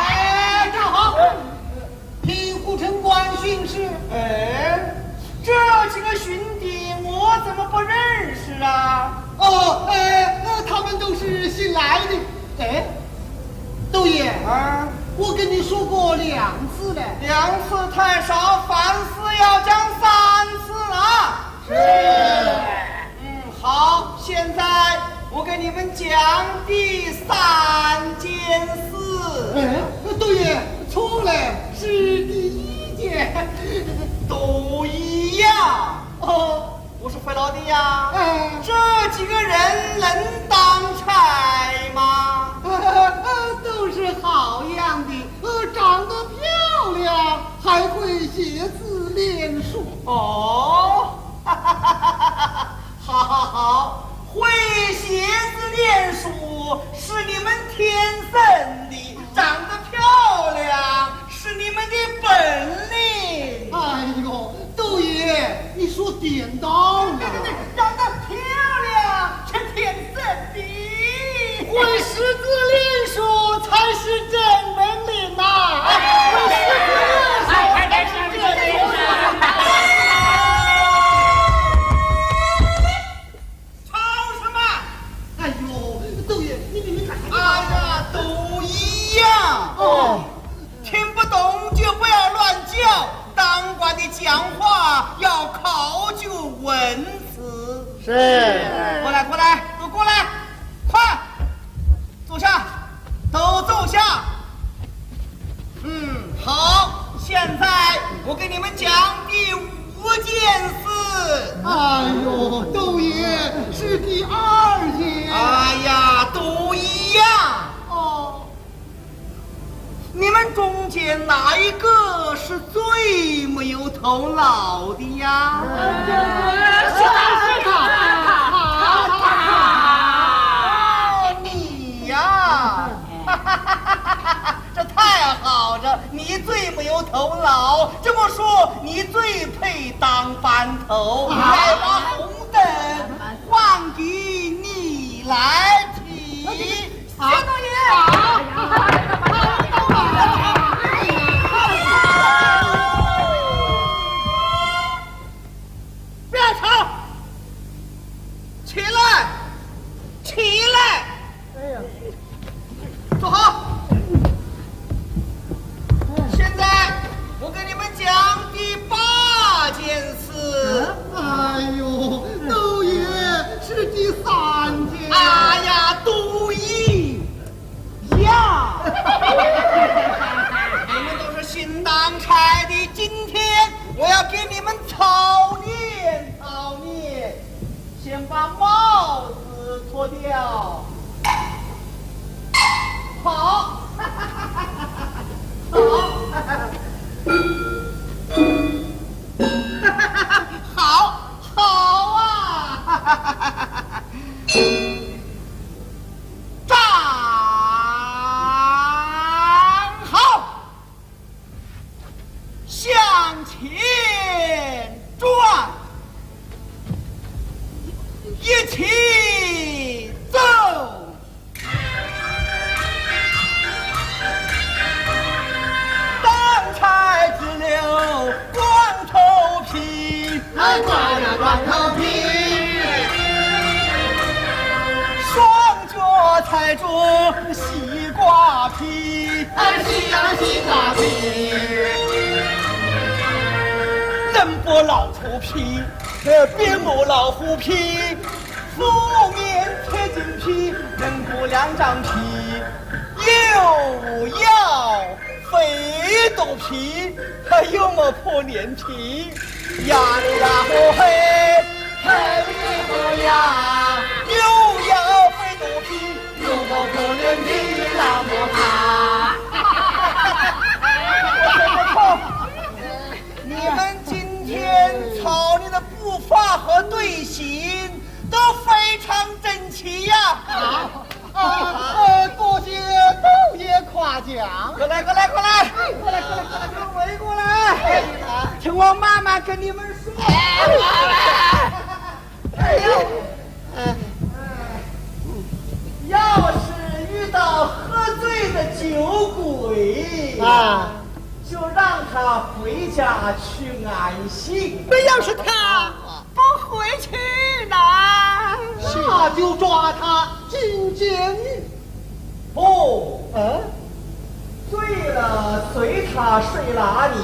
哎，站好！听护城官训示。哎，这几个巡捕我怎么不认识哎，窦爷啊，我跟你说过两次了。两次太少，凡事要讲三次了。是。嗯，好，现在我给你们讲第三件事。哎，窦爷，错了，是第一件。都一样。哦。 我说，费老弟呀，嗯。这几个人能当差吗？都是好样的，呃，长得漂亮，还会写字练书。哦，好好好，会写字练书是你们天生的，长得漂亮是你们的本领。哎呦，窦爷，你说点到了。对对对，长得漂亮是天生的。会识字练书才是真本领呐。哎，会识字练书才是真本领。吵什么？哎呦，窦爷，你你你看看。哎呀，都一样。哦。听不懂就不要乱叫，当官的讲话要考究文辞。是。过来，过来，都过来，快，坐下，都坐下。 嗯，好，现在我给你们讲第五件事。哎呦，窦爷，是第二件。哎呀，都一样。哦。你们中间哪一个是最没有头脑的呀？是他，是他，是他，是他。哦，你呀。 这太好了，你最没有头脑，这么说你最配当班头。啊。来把红灯换给你来提。啊，谢大爷。啊。不要吵，起来，起来。哎呀。 坐好。现在我给你们讲第八件事。哎呦，窦爷，是第三件。哎呀，都一样。你们都是新当差的，今天我要给你们操练操练。 先把帽子脱掉。好。好。好，好啊。站好。 向前转，一起走。当差只留光头皮，哎，光呀光头皮。双 脚踩着西瓜皮，哎，西呀西瓜皮。能剥老虎皮，呃，别磨老虎皮。虎面贴金皮，能剥两张皮，又要 飞肚皮，还有么破脸皮？呀哩呀吼嘿，嘿哩吼呀，又要飞肚皮，又么破脸皮，那么怕。不错，不错。你们今天操练的步伐和队形都非常整齐呀。好。 啊，呃，多谢窦爷夸奖。过来，过来，过来。哎，过来，过来，过来，都围过来。哎，听我慢慢跟你们说。哎，哎呦，哎，要是遇到喝醉的酒鬼，啊，就让他回家去安心。那要是他 不回去呢？那就抓他进监狱。不，嗯？醉了随他睡哪里，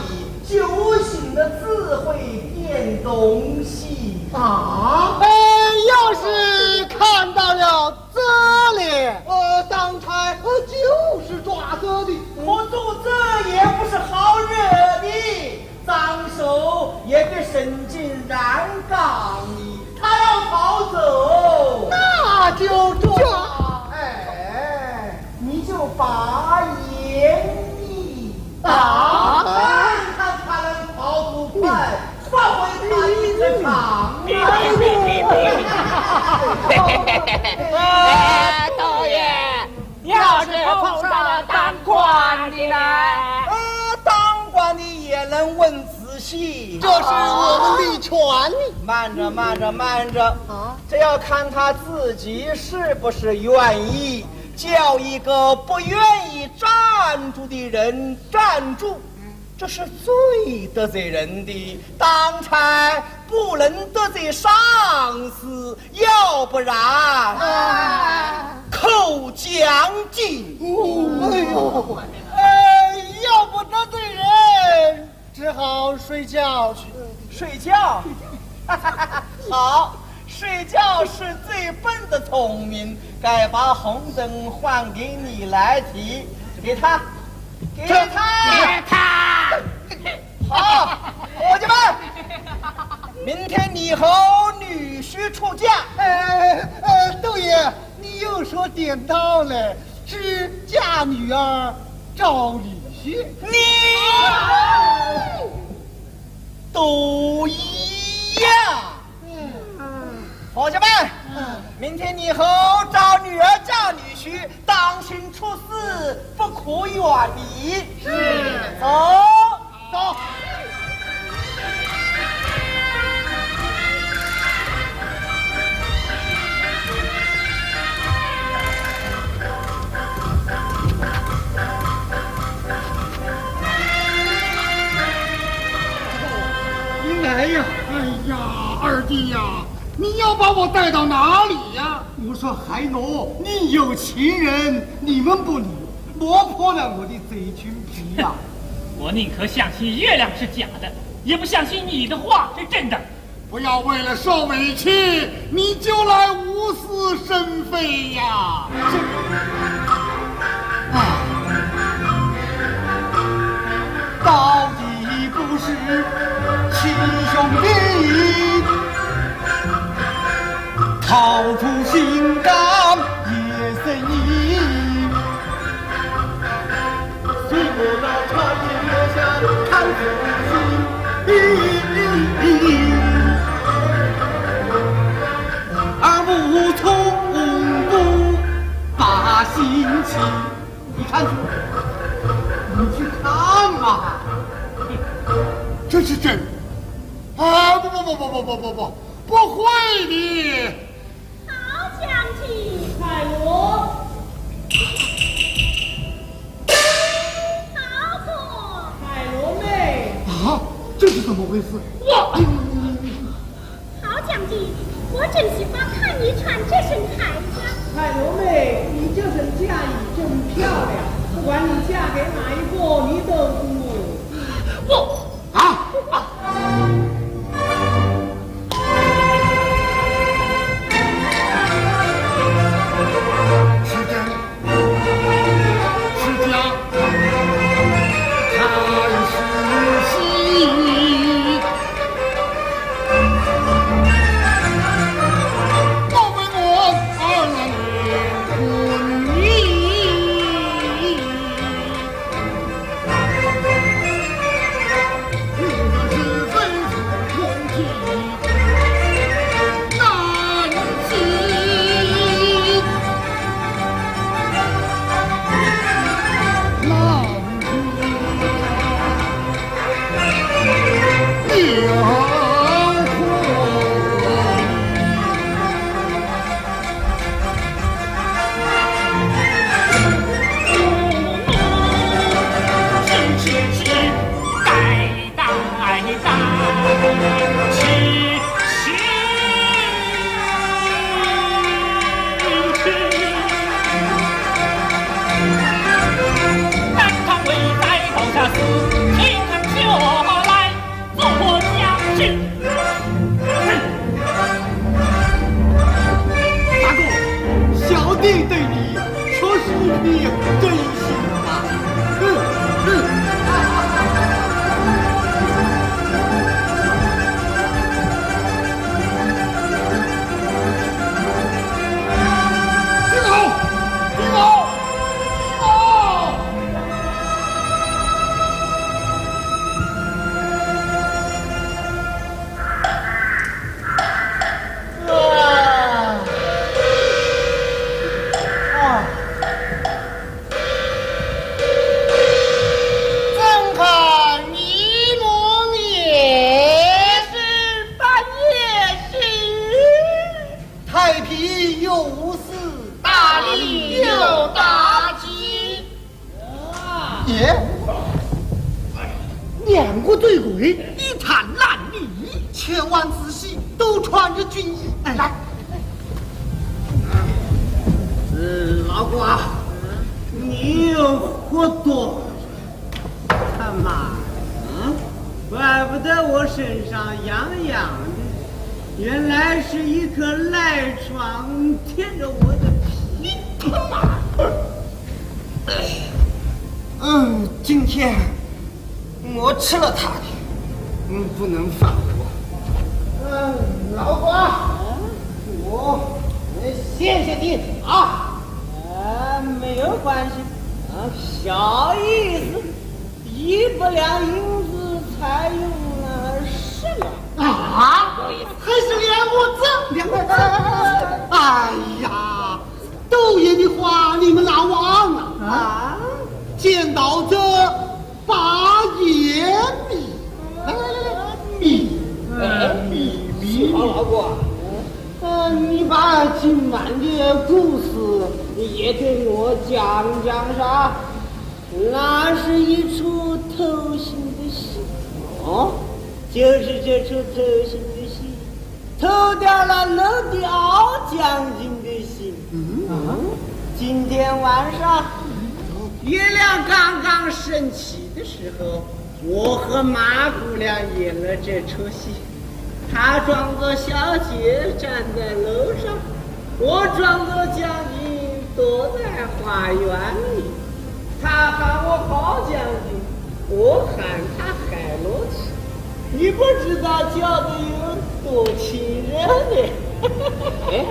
酒醒了自会变东西。啊？哎，要是看到了这里，呃，当差，呃，就是抓贼的。我做贼也不是好惹的。 脏手也别伸进染缸里，他要逃走。那就抓。哎，你就把眼一打，啊？看看他能跑多快，发挥他一个长啊！哎，大爷， 要是碰上了当官的呢？呃，当官的也能问仔细。这是我们的权利。慢着，慢着，慢着。啊？这要看他自己是不是愿意叫一个不愿意站住的人站住。 这是最得罪人的，当差不能得罪上司，要不然，啊，扣奖金。哎呦，哎，要不得罪人，只好睡觉去。睡觉？好，睡觉是最笨的聪明。该把红灯还给你来提，给他。 给他。给他。好，伙计们，明天你和女婿出嫁。哎，呃，窦爷，你又说点到了，是嫁女儿找女婿。你都一样。 伙计们，嗯。明天你和找女儿嫁女婿，当心出事，不可远离。是。走。走。你来呀！哎呀，二弟呀， 你要把我带到哪里呀？我说海螺，你有情人，你们不理，磨破了我的嘴唇皮呀。我宁可相信月亮是假的，也不相信你的话是真的。不要为了受委屈，你就来无事生非呀。这，啊，到底不是亲兄弟。 逃出心肝也是你。谁不到穿越月下看仔细，而无从不把心起。你看去，你去看嘛。这是真的。啊，不不不不不不不不，不会的。 好将军。海螺。好货。海螺妹。啊，这是怎么回事？我。哎呦，好将军，我真喜欢看你穿这身铠甲。海螺妹，你这身甲衣真漂亮，不管你嫁给哪一个，你都不。我。啊！ 是真是假，看是戏。莫非我二郎连婚姻？无事，大礼有大吉。耶，两个醉鬼，一滩烂泥，千万仔细，都穿着军衣。哎，来，呃，老郭啊，你又喝多了。 干嘛？嗯，怪不得我身上痒痒的，原来是一颗赖床贴着我的皮。他妈！嗯，今天我吃了它的，嗯，不能反悔。嗯，老郭，我谢谢你啊。啊，没有关系，啊，小意思。 一百两银子才有那十两。啊？还是两个字？两个字？哎呀，都爷的话你们哪忘啊？啊？见到这把眼迷，来来来来，迷，哎，迷迷。好老哥，呃，你把今晚的故事也给我讲讲噻。 那是一出偷心的戏。哦，就是这出偷心的戏，偷掉了楼底敖将军的心。嗯。啊，今天晚上，月亮刚刚升起的时候，我和马姑娘演了这出戏。 她装作小姐站在楼上，我装作将军躲在花园里。她喊我好将军，我喊她海螺曲。你不知道叫得有多亲热呢。哎，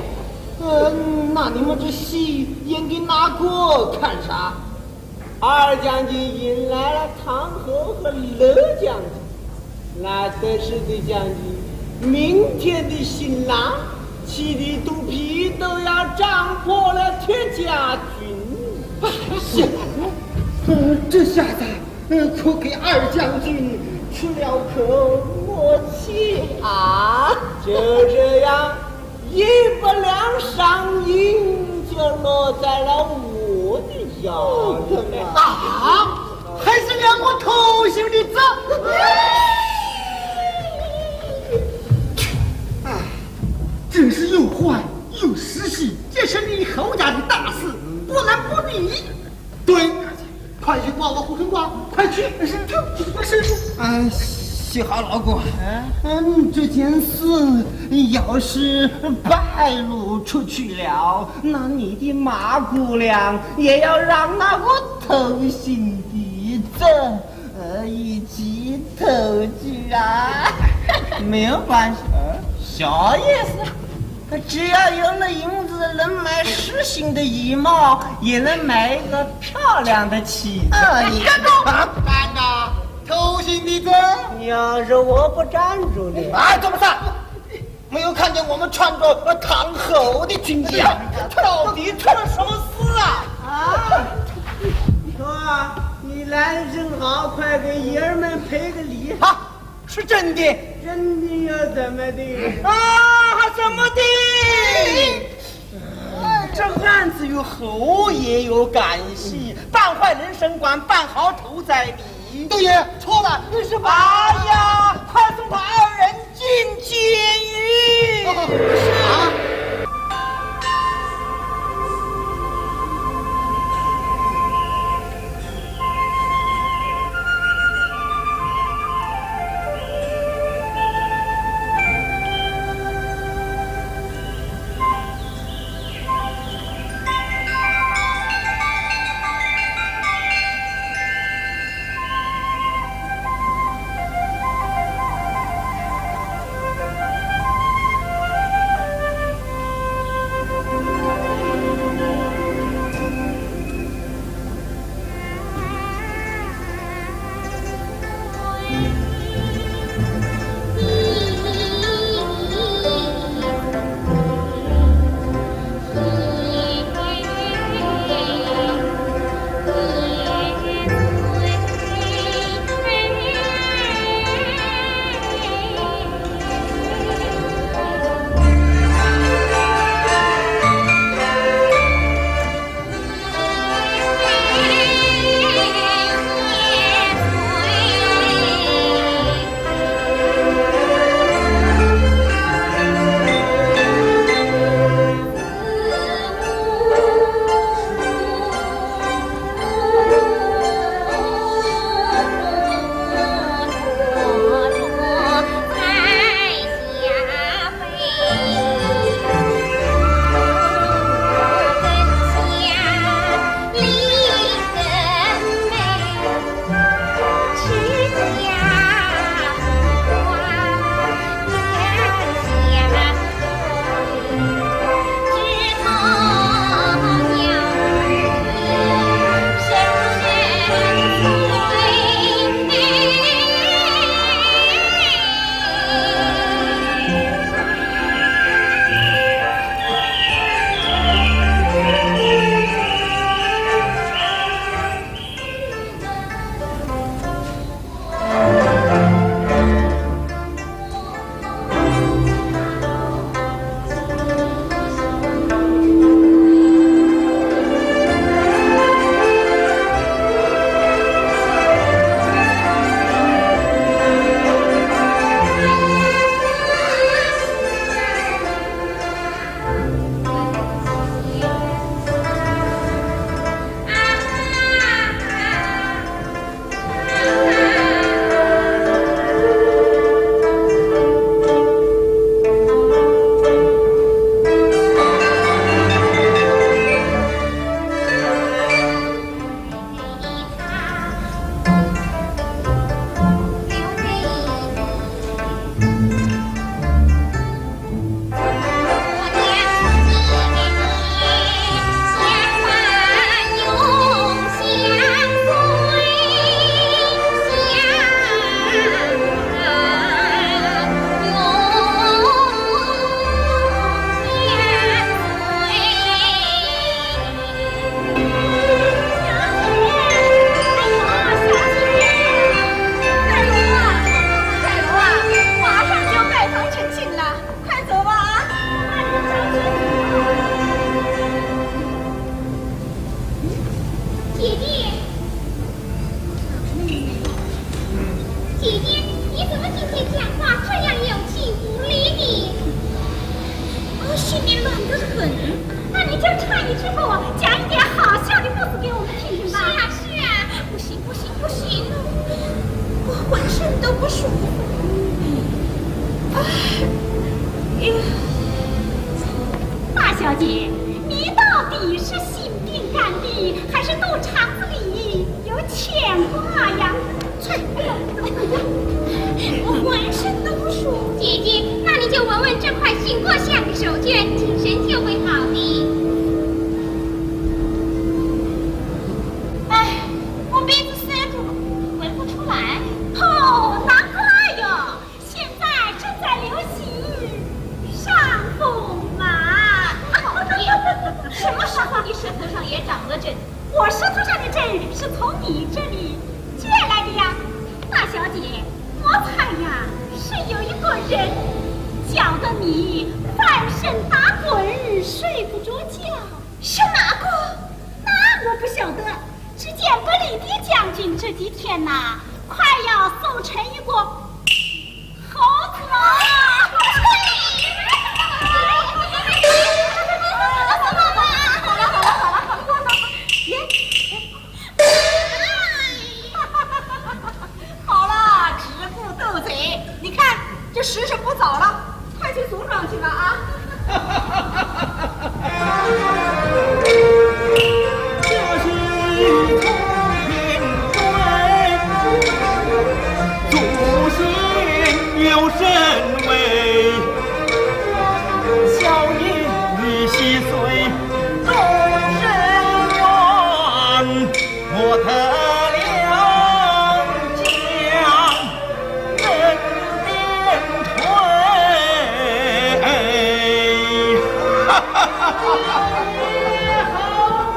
呃，那你们这戏演给哪个看噻？ 二将军引来了堂侯和楼将军，那得势的将军，明天的新郎，气得肚皮都要胀破了铁甲军。哎呀，呃，这下子，呃，可给二将军出了口恶气啊！就这样， 一百两赏银就落在了我的腰里。啊，还是两个偷心的子。哎，真是又坏又失信，这是你侯家的大事，不能不理。 对，快去报告护城官，快去！是，是，是。啊，喜好老哥，嗯，这件事要是败露出去了，那你的马姑娘也要让那个偷心的子，呃，一起偷去啊！没有关系，小意思。 只要有了银子，能买失信的衣帽，也能买一个漂亮的妻子。哎呀，站住！啊，站住！偷心的子！要是我不站住呢？哎，怎么着？没有看见我们穿着，呃，堂侯的军衣啊？到底出了什么事啊？啊，哥，你来得正好，快给爷儿们赔个礼。啊， 是真的？真的又怎么的？啊，怎么的？这案子与侯爷有干系，半坏人升官，半好头在你。对呀，错了，是吧？哎呀，快送他二人进监狱。啊！冷得很，那你就唱一曲给我，讲一点好笑的故事给我们听听吧。是啊，是啊，不行，不行，不行，我浑身都不舒服。哎，哎呀，大小姐，你到底是心病肝病，还是肚肠子里有牵挂呀？ 我浑身都不舒服。姐姐，那你就闻闻这块醒过相的手绢，精神就会好的。哎，我鼻子塞住了，闻不出来。哦，难怪哟，现在正在流行伤风嘛。什么时候你舌头上也长了疹？我舌头上的疹是从你这里 借来的呀。大小姐，我猜呀，是有一个人搅得你翻身打滚，睡不着觉。是哪个？那我不晓得。只见北里的将军这几天呐，快要瘦成一个猴子了。好了，好了，好了，好了，好了。耶， 好了，只顾斗嘴，你看这时辰不早了，快去梳妆去吧啊！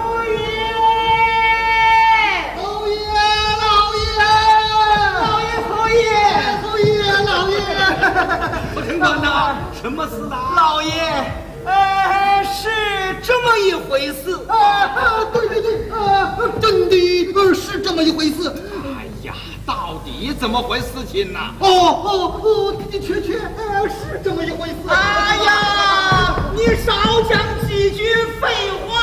老爷，老爷，老爷，老爷，侯爷，侯爷，老爷。不成官呐，什么事啊？老爷， 呃，是这么一回事。啊，啊，对对对，啊，真的，呃，是这么一回事。哎呀，到底怎么回事情呢？哦，哦，哦，的确，确，呃，是这么一回事。哎呀，你少讲几句废话。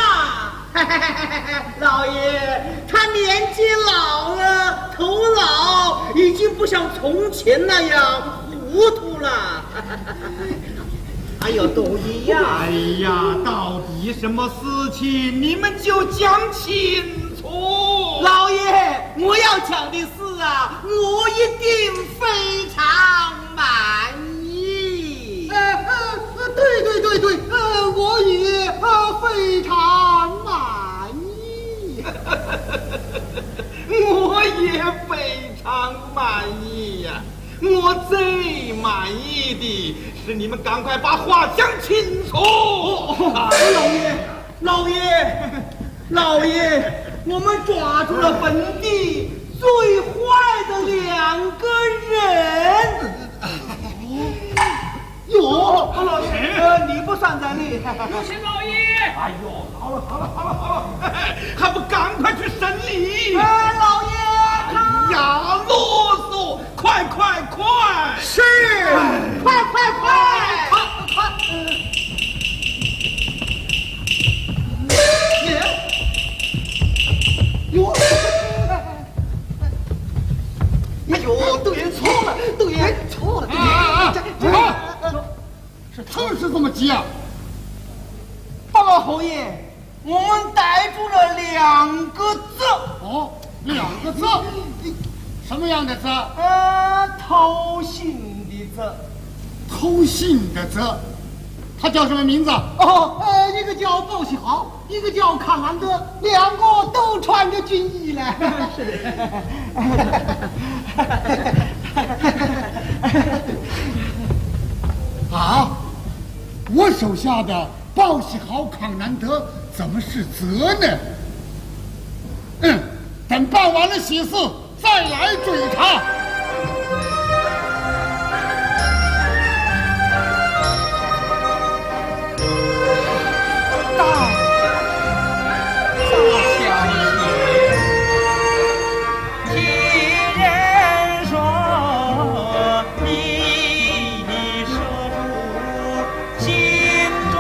老爷，他年纪老了，头老，已经不像从前那样糊涂了。 哎呦，都一样。哎呀，到底什么事情？你们就讲清楚。老爷，我要讲的事啊，我一定非常满意。呃，呃，对，对，对，对，呃，我也，呃，非常满意。我也非常满意呀。 我最满意的是你们赶快把话讲清楚。哦，哦，啊，老爷，老爷，老爷，我们抓住了本地最坏的两个人。哟，老爷，呃，你不算在内。有请老爷。哎呦，好了，好了，好了，好了，还不赶快去审理？哎，老爷，他……哎呀，啰嗦！ 快快快！是，快快快！快快快！哟，哎呦，对错了，对错了，对，啊啊啊！这这啊，是他们是这么急啊？报告侯爷， 我们逮住了两个贼。哦，两个贼？什么样的贼？呃，偷信的贼。偷信的贼？他叫什么名字？哦，呃，一个叫报喜豪，一个叫康安德，两个都穿着军衣嘞。是的。啊，我手下的 报喜豪康南德怎么是贼呢？嗯，等办完了喜事再来追他。大，大小姐，听人说，你说出 心中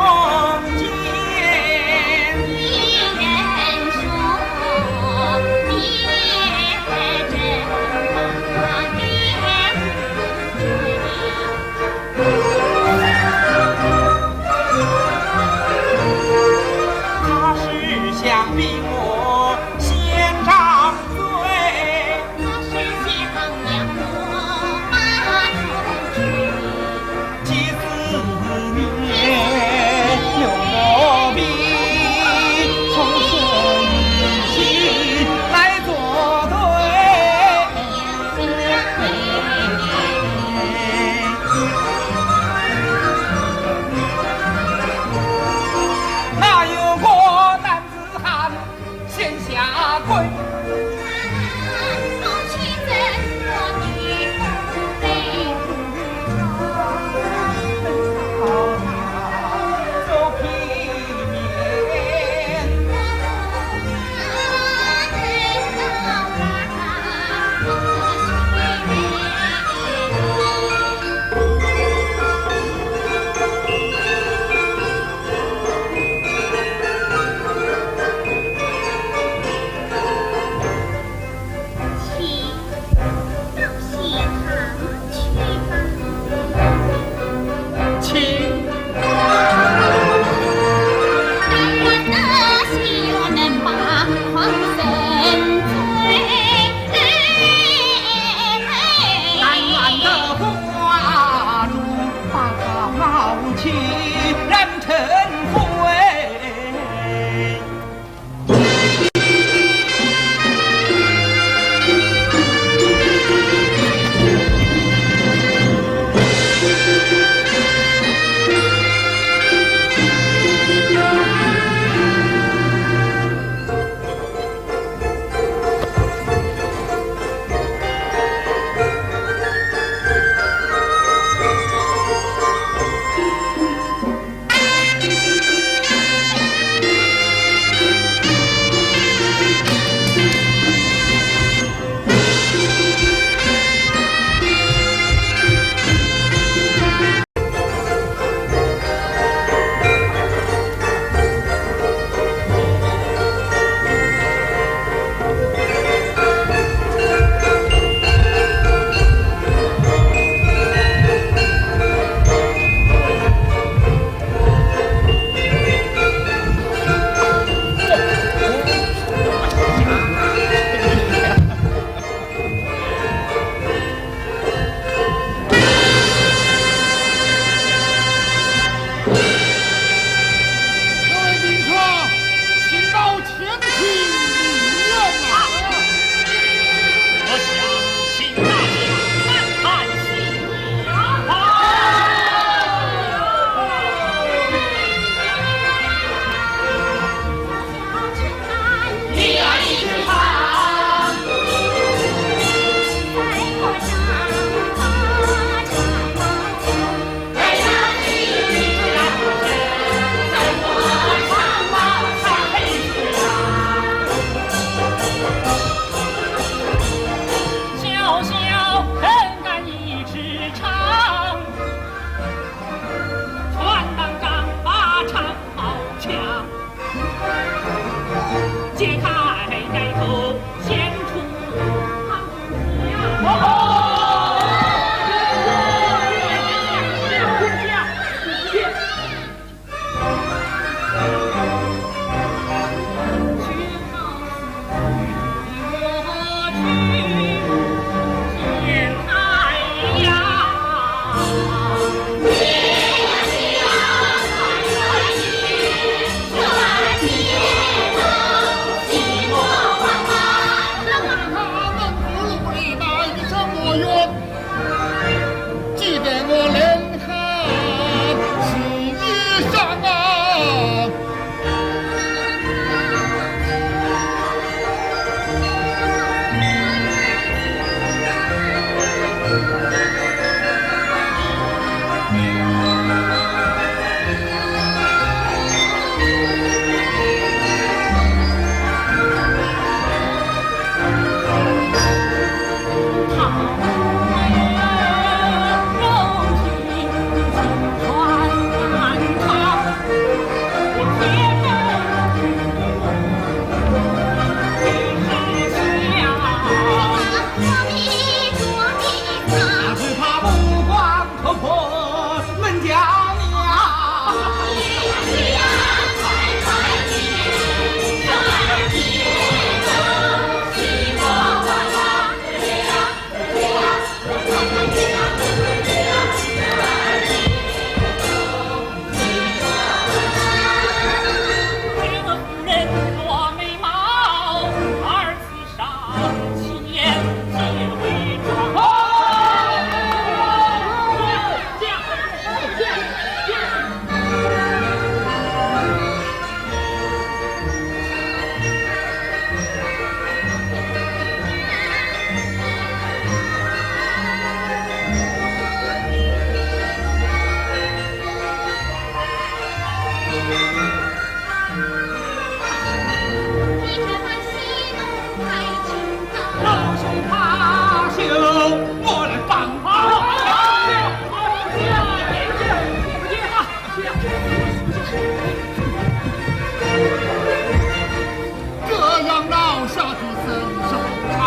这样闹下去怎收场？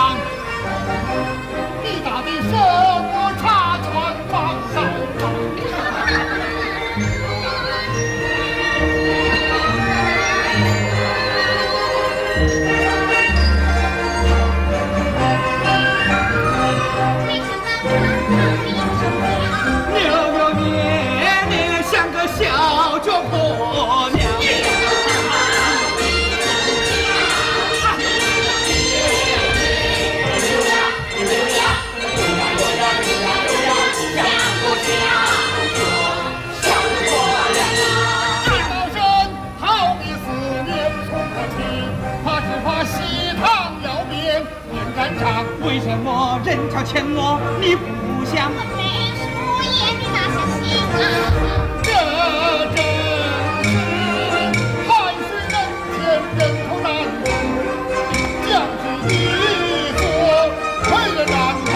你打的什么叉拳棒？扭扭捏捏像个小脚婆娘。为什么人家欠我你不想？我没说呀，你哪相信啊？这真是汗水人间人头难，将军你说，为了难当。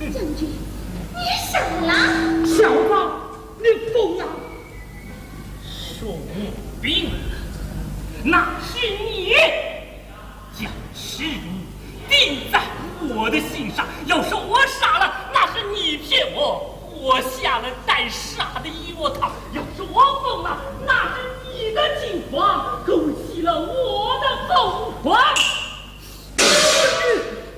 将军，你怎么了？小子，你疯了！说我病了，那是你将尸骨钉在我的心上。要说我傻了，那是你骗我。我下了带杀的药汤。要说我疯了，那是你的惊慌勾起了我的疯狂。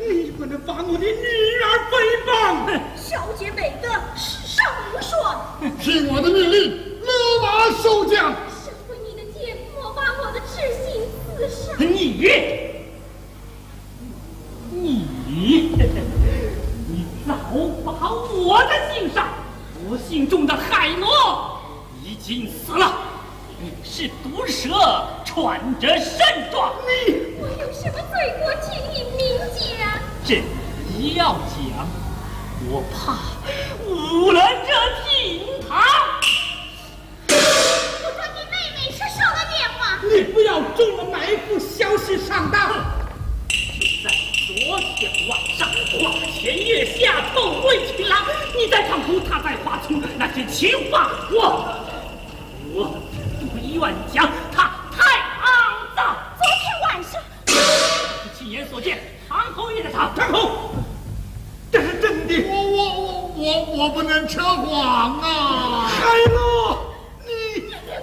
你不能把我的女儿诽谤！哼，小姐美得世上无双。听我的命令，勒马守将。收回你的剑，莫把我的痴心刺杀。你，你，你早把我的心上，我心中的海螺已经死了。你是毒蛇，穿着身装。你，我有什么罪过，请你明讲。这要讲，我怕误了这厅堂。我说你妹妹是受了点吗？你不要中了埋伏，小戏上当。就在昨天晚上，花前月下，偷喂情郎，你在床头，他在花丛，那些情话，我，我不愿讲，他太肮脏。昨天晚上，亲眼所见，堂口也在场。堂口，这是真的。我，我，我，我，我不能扯谎啊。海螺，你……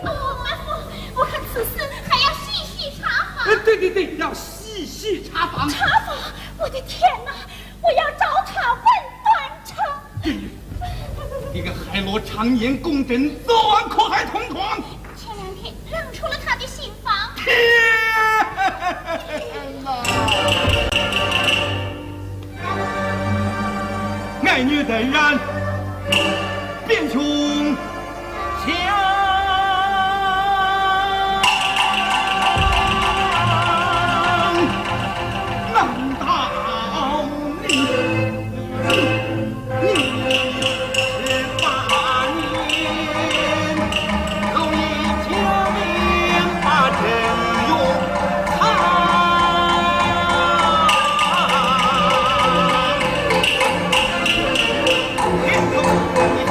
哦，伯父，我看此事还要细细查访。哎，对对对，要细细查访。查访？我的天哪，我要找他问断肠。对，你个海螺，常年共枕，昨晚可还同床？前两天让出了他的新房。天哪！爱女在远，便穷乡。难道你 你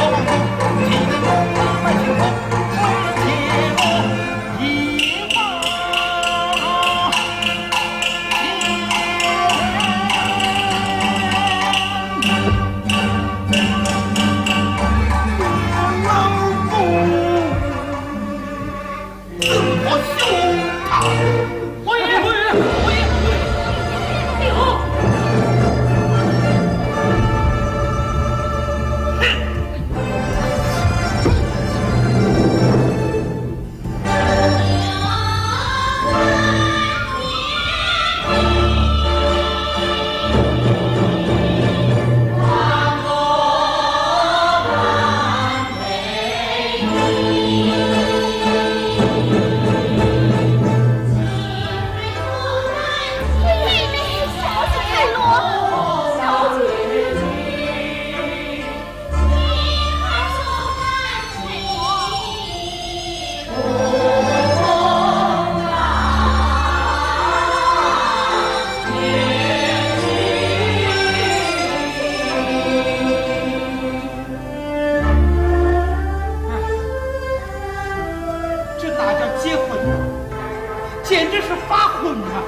简直是发昏啊！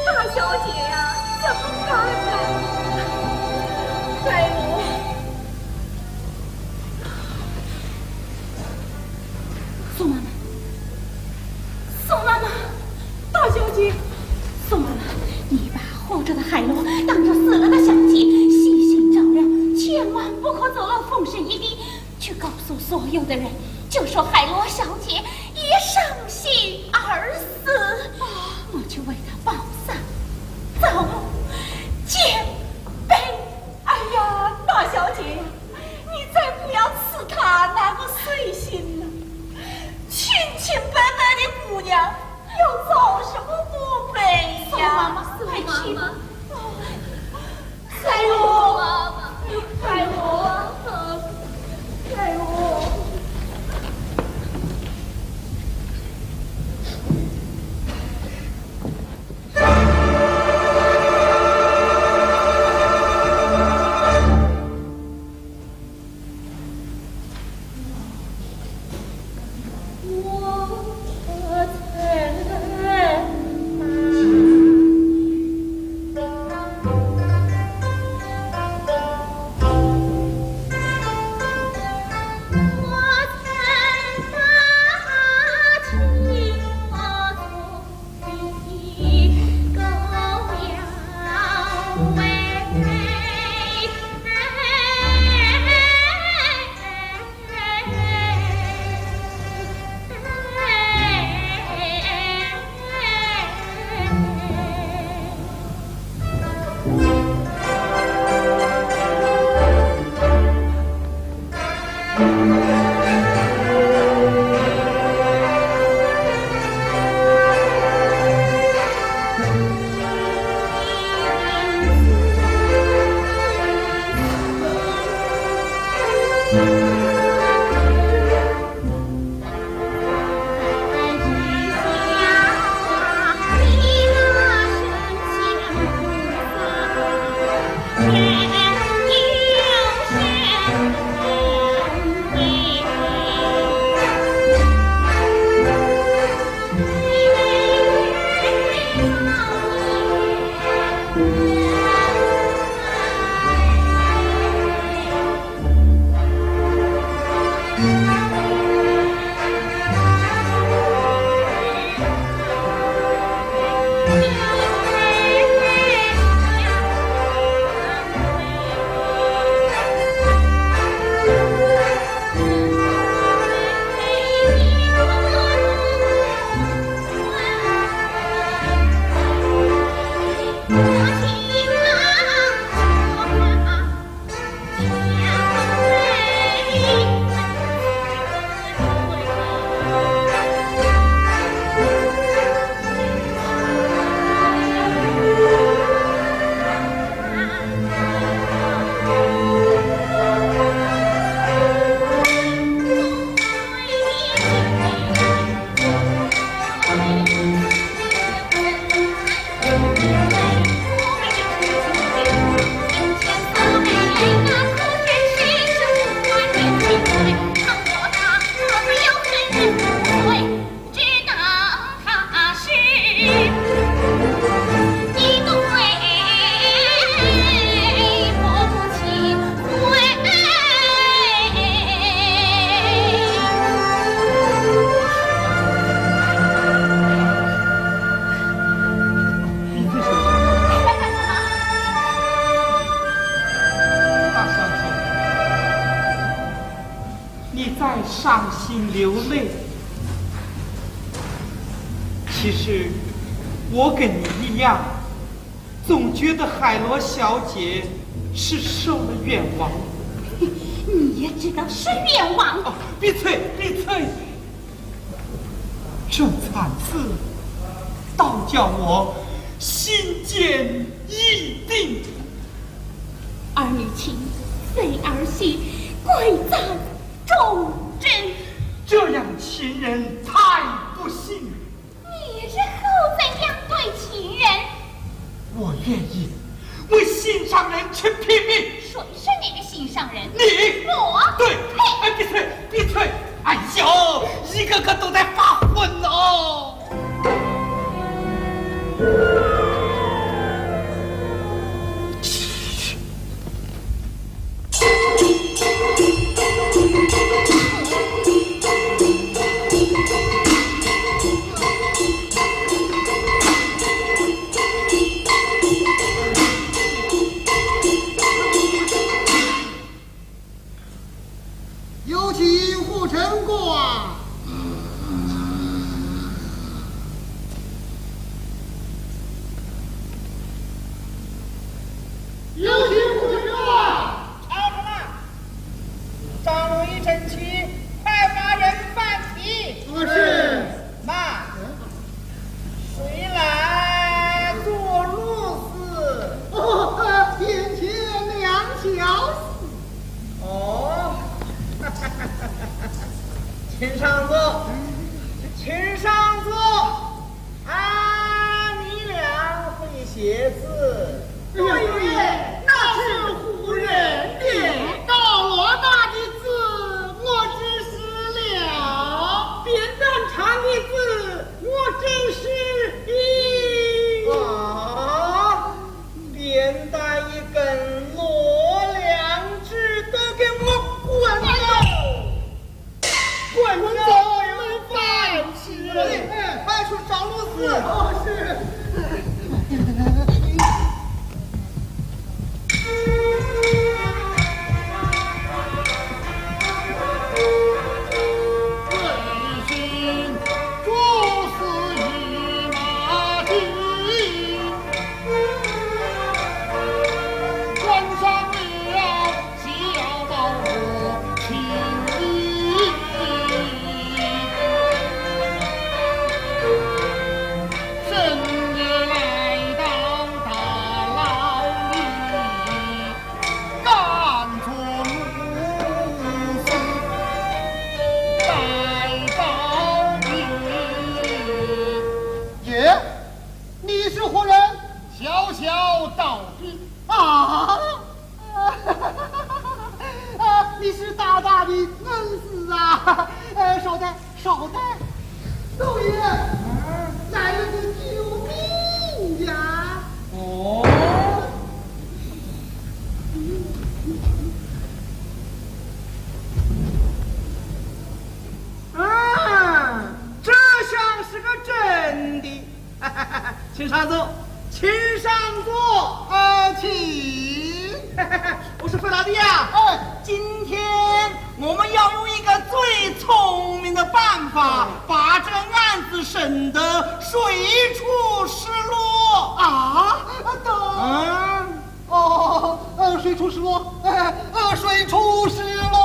大小姐呀，怎么办呢？海螺。宋妈妈，宋妈妈，大小姐。宋妈妈，你把活着的海螺当作死了的小姐，悉心照料，千万不可走漏风声一滴。去告诉所有的人，就说海螺小姐已伤心而死。我去为她报丧，走，见。 哎呀，大小姐，你再不要刺她那个碎心了。清清白白的姑娘，要遭什么不白呀？宋妈妈，快去吧。哎呦，哎呦，哎呦。大小姐，你在伤心流泪。其实我跟你一样，总觉得海螺小姐是受了冤枉。你也知道是冤枉。哦，闭嘴，闭嘴！这惨事，倒叫我心坚意定。儿女情，随儿戏，贵在忠贞。这样情人太不幸。你日后怎样对情人？我愿意为心上人去拼命。谁是你的心上人？你。我。对。呸！哎，闭嘴，闭嘴！哎呦，一个个都在发昏哦。有请护城官。有请护城官。 吵什么？张龙一整齐，快把人放齐。是。慢，谁来做luật师？哦，呃，眼前梁小姐。哦，请上座，请上座。 啊，你俩会写字？对，那是胡人的。到罗大的字，我只识了。扁担长的字，我只识一。啊，扁担一根，罗两支，都给我滚喽！ 滚走！哎，快去找律师。哦，是。你弄死啊！呃，稍等，稍等，老爷，来了个救命呀！哦。啊，这厢是个真的。请上座，请上座。呃，请。我说，费老弟呀，哎。今天我们要用一个最聪明的办法，嗯。把这个案子审得水落石出。啊，对。嗯。 哦，呃，水落石出，呃，呃，水落石出。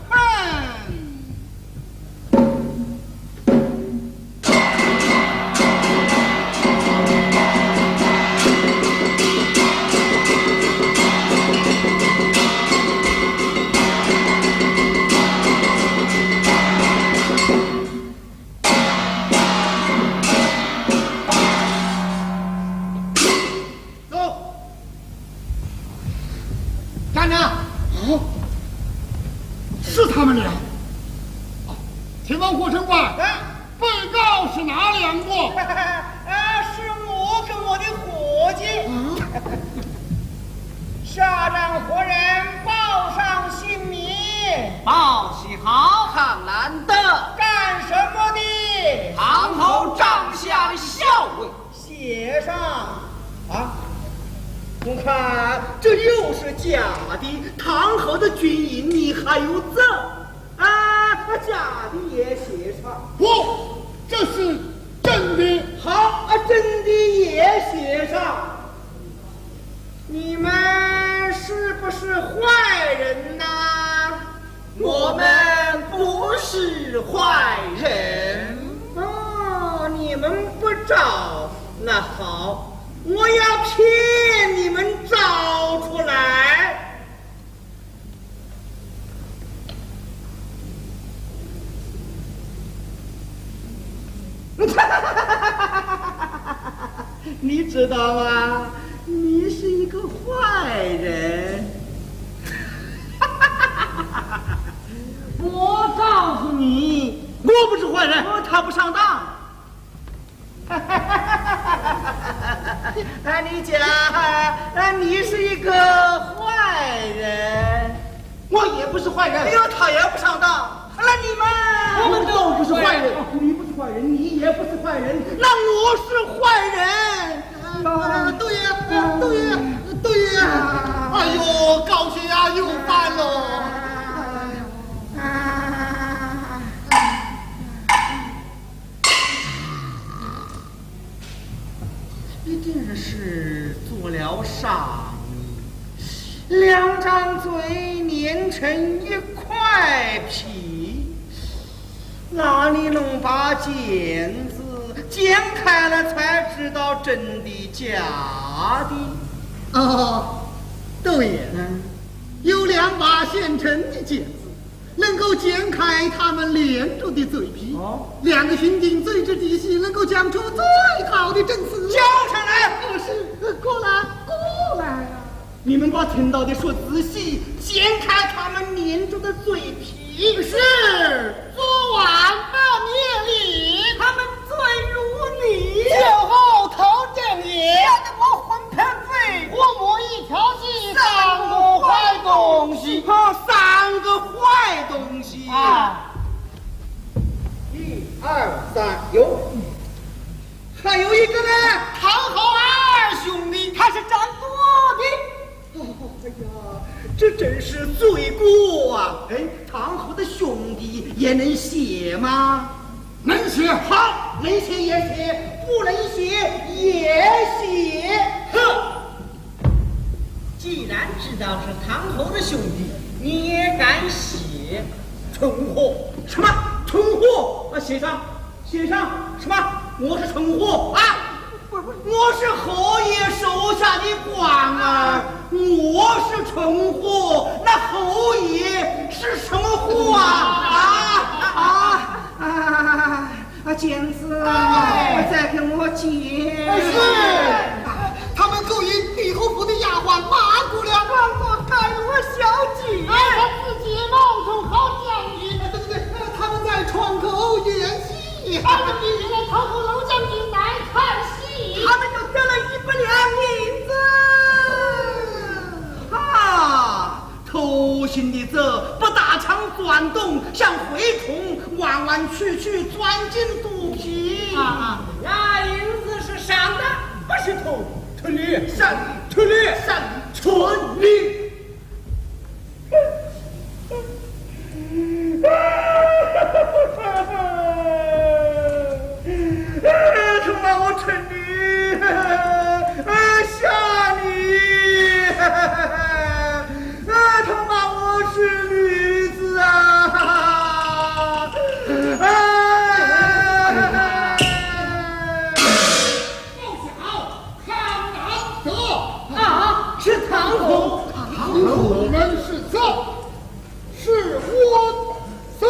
哼！走。站着。哦，是他们俩。哦，请问护城官，哎。被告是哪两个？啊，是我跟我的伙计。嗯。下账活人报上姓名。报喜好。唐兰德。干什么的？堂口帐下校尉。 写上。啊，我看这又是假的，堂口的军营里还有证啊，假的也写上。不，这是真的。好，啊，真的也写上。你们是不是坏人呐？ 我们不是坏人。哦，你们不招，那好，我要骗你们招出来。 你知道吗？你是一个坏人。我告诉你，我不是坏人。哦，他不上当。哎，你讲，哎，你是一个坏人。 我也不是坏人。哎呦，他也不上当。那你们，我们都不是坏人。哦，你不是坏人，你也不是坏人，那我是坏人。啊，对呀，对呀，对呀。哎呦，高血压又犯喽。一定是做了啥呢？两张嘴连成一块皮，哪里弄把剪子剪开了才知道真的假的？哦，对呀，嗯。有两把现成的剪子， 能够剪开他们连着的嘴皮。哦。两个刑警对质底细，能够讲出最好的证词。交上来！哦，是，呃，过来，过来啊。你们把陈道的说仔细，剪开他们连着的嘴皮。是。昨晚半夜里，他们 醉如泥。酒后吐真言，吓得我魂飞魄飞。我摸一条鸡，三个坏东西。啊，三个坏东西。啊。一二三，有。还有一个呢？唐侯二兄弟，他是掌舵的。 哎呀，这真是罪过啊！哎，唐侯的兄弟也能写吗？能写。好，能写也写，不能写也写。哼！既然知道是唐侯的兄弟，你也敢写？存货。什么？存货？啊，写上。 先生，什么？我是存货啊？不，不，我是侯爷手下的官儿，我是存货，那侯爷是什么货啊？啊，啊，啊，啊，剪子，哎。再给我剪。哎，是。他们勾引李侯府的丫鬟马姑娘，让我看我小姐。哎，他自己冒行李走，不打枪转动，像蛔虫弯弯曲曲钻进肚皮。啊，啊，那银子是赏的，不是偷，偷你，赏你，偷你，赏你，偷你。哎，他妈，我疼你，哎，吓你。 啊，他妈，我是女子啊！啊！报晓，康郎得。啊，是唐侯。唐侯。我们是赵，是我赵。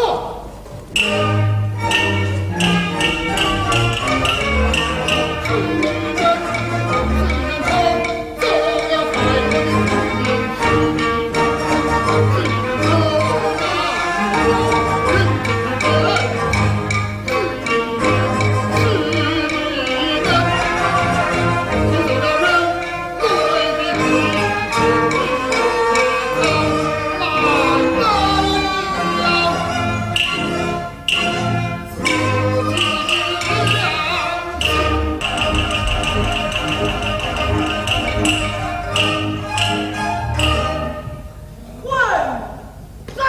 混账！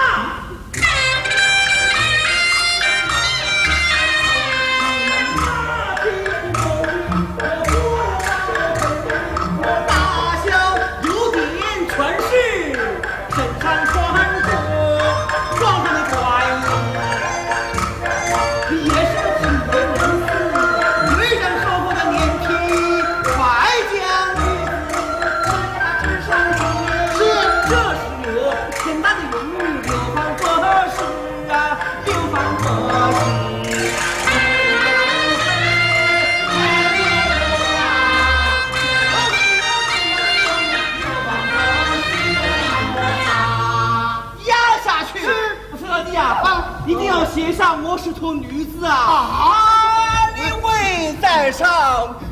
大小有点权势，身上穿着庄重的官衣，也是个青年人士，没人说过的年轻快将女子，身上穿着是，这是我天大的荣誉，流芳百世啊！ 压下去。是，我说老弟呀，啊，一定要写上我是头女子啊！啊，你未在上，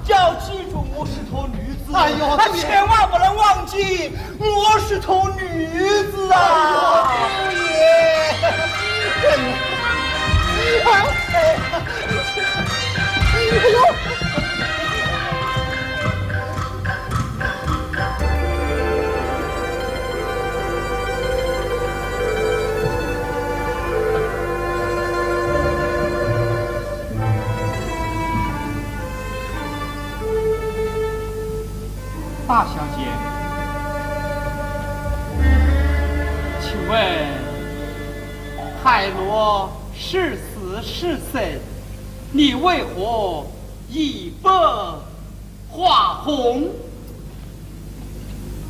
要记住我是头女子。哎呦，啊，对呀。千万不能忘记 我是头女子啊！哎呦，哎呦！大小姐，请问海螺是死是生？你为何一把花红？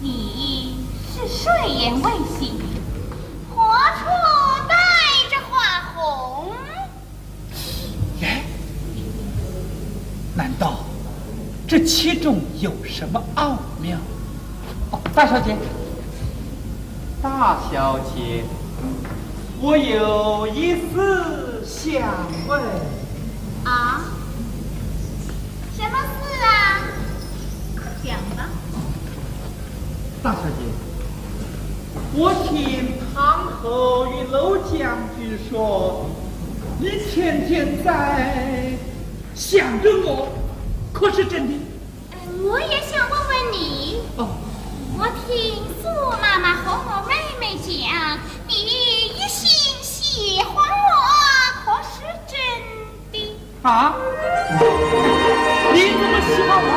你是睡眼未醒，何处带着花红？ 耶？难道这其中有什么奥妙？哦，大小姐。大小姐，我有一事相问。啊？什么事啊？讲吧。 大小姐，我听唐侯与楼将军说，你天天在想着我，可是真的？呃，我也想问问你。哦。我听苏妈妈和我妹妹讲，你一心喜欢我，可是真的？ 啊？你怎么喜欢我？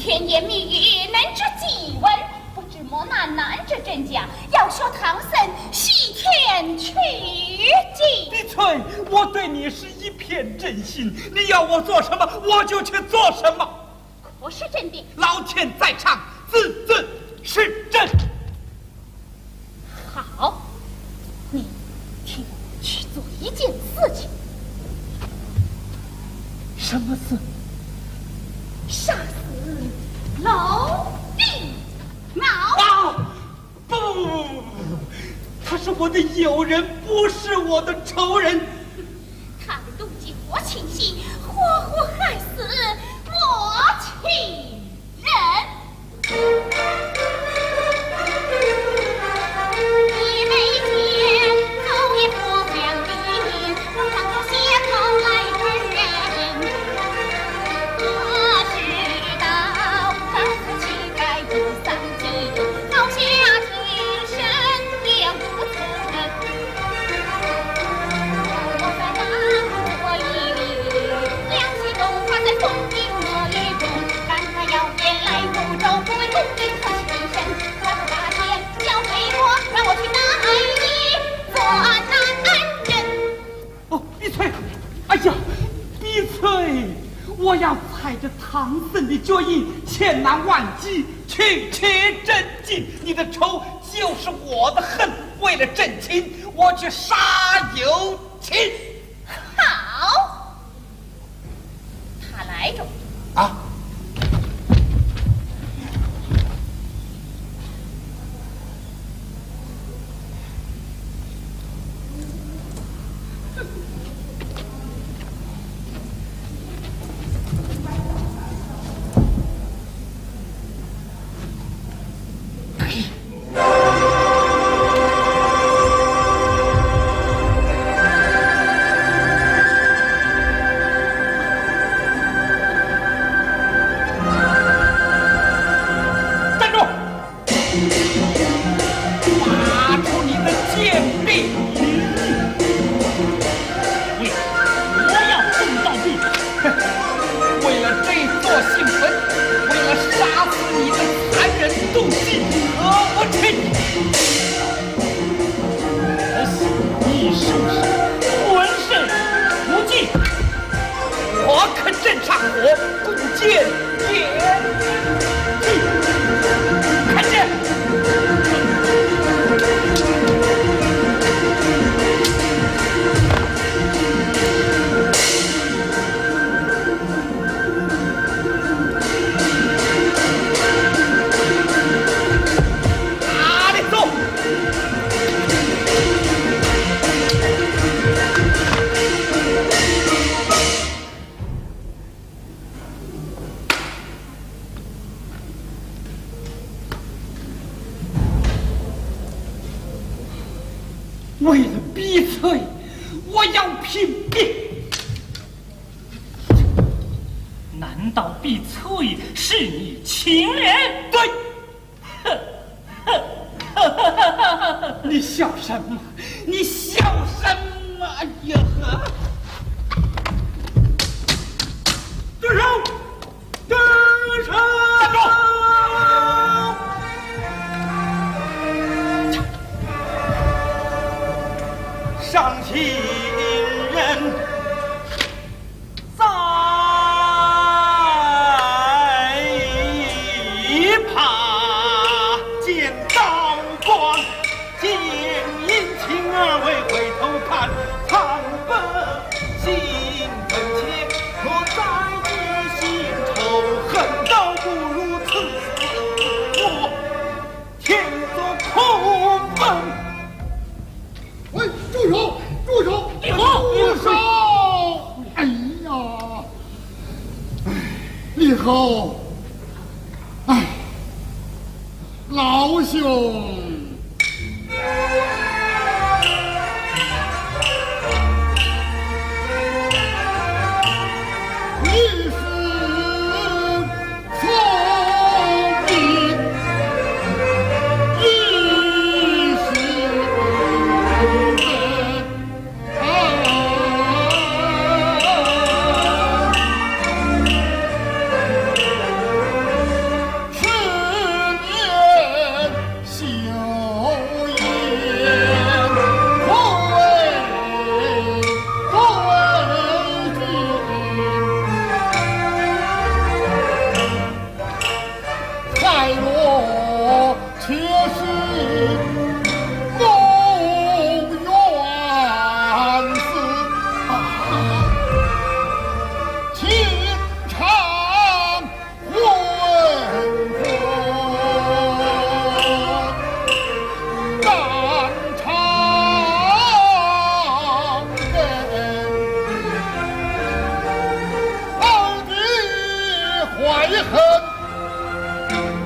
甜言蜜语能治皱纹，不知母难难这真假，要学唐僧西天取经。闭嘴！我对你是一片真心，你要我做什么，我就去做什么。可是真的？老天在上，字字是真。 好，你替我去做一件事情。什么事？杀死老病猫。啊！不不不不不不，他是我的友人，不是我的仇人。他的动机我清醒，活活害死我情人。哦，闭嘴！哎呀，闭嘴！我要踩着唐僧的脚印，千难万计，去取真经。你的仇就是我的恨，为了真情，我去杀有情。好。 他来着。啊！站住！拿出你的剑柄！喂，我要动刀兵。为了这座新坟，为了杀死你的残忍动机，和我拼！ 可惜你是浑身无劲。我可镇上火，不见眼睛。看剑！ 哪里走？为了碧翠，我要拼命。 难道碧翠是你情人？对。你笑什么？你笑什么？哎呀！住手！住手！站住！伤心人。 在旁。见刀光，见殷勤二位回头看，惨不忍睹，我在你心头恨到不如此，我天作苦本。 喂，住手！住手！李侯！住手！哎呀，哎，李侯，哎，老兄，你是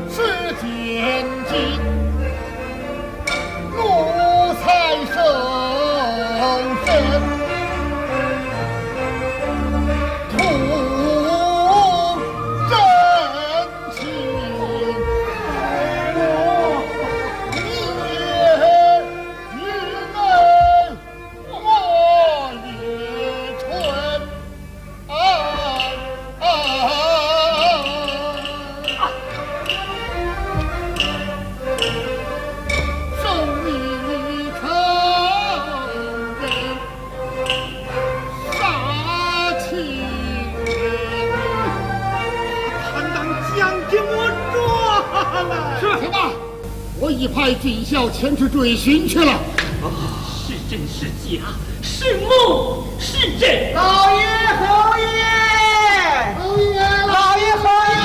世间尽，奴才受赠，徒真情。你也愚昧，我也蠢。 啊啊啊！送你一程人杀情人。把他当将给我抓来！是，且慢。 我已派军校前去追寻去了。是真是假？是梦是真？老爷侯爷！侯爷！老爷侯爷！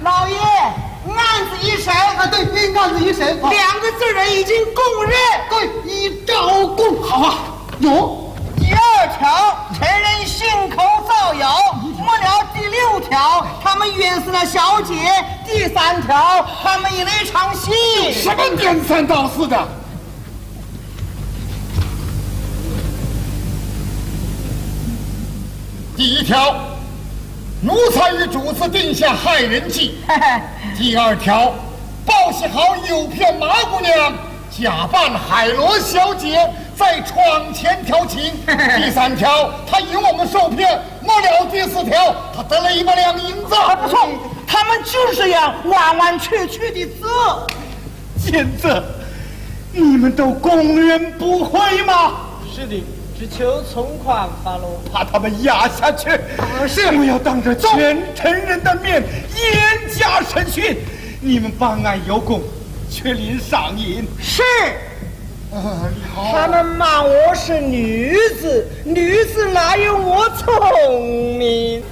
老爷，案子已审。啊，对，案子已审。两个罪人已经供认。对，已招供。好啊。 有。第二条，陈仁信口造谣，末了第六条，他们冤死了小姐。第三条，他们有了一场戏。什么颠三倒四的？第一条，奴才与主子定下害人计。第二条，报喜好，诱骗马姑娘， 假扮海螺小姐在窗前调情。第三条，他与我们受骗，末了第四条，他得了一百两银子。啊，不错，他们就是这样弯弯曲曲的走。奸贼，你们都供认不讳吗？是的，只求从宽发落。把他们押下去。啊，是。我要当着全城人的面严加审讯。 你们办案有功，却领赏银。是。啊，你好。他们骂我是女子，女子哪有我聪明？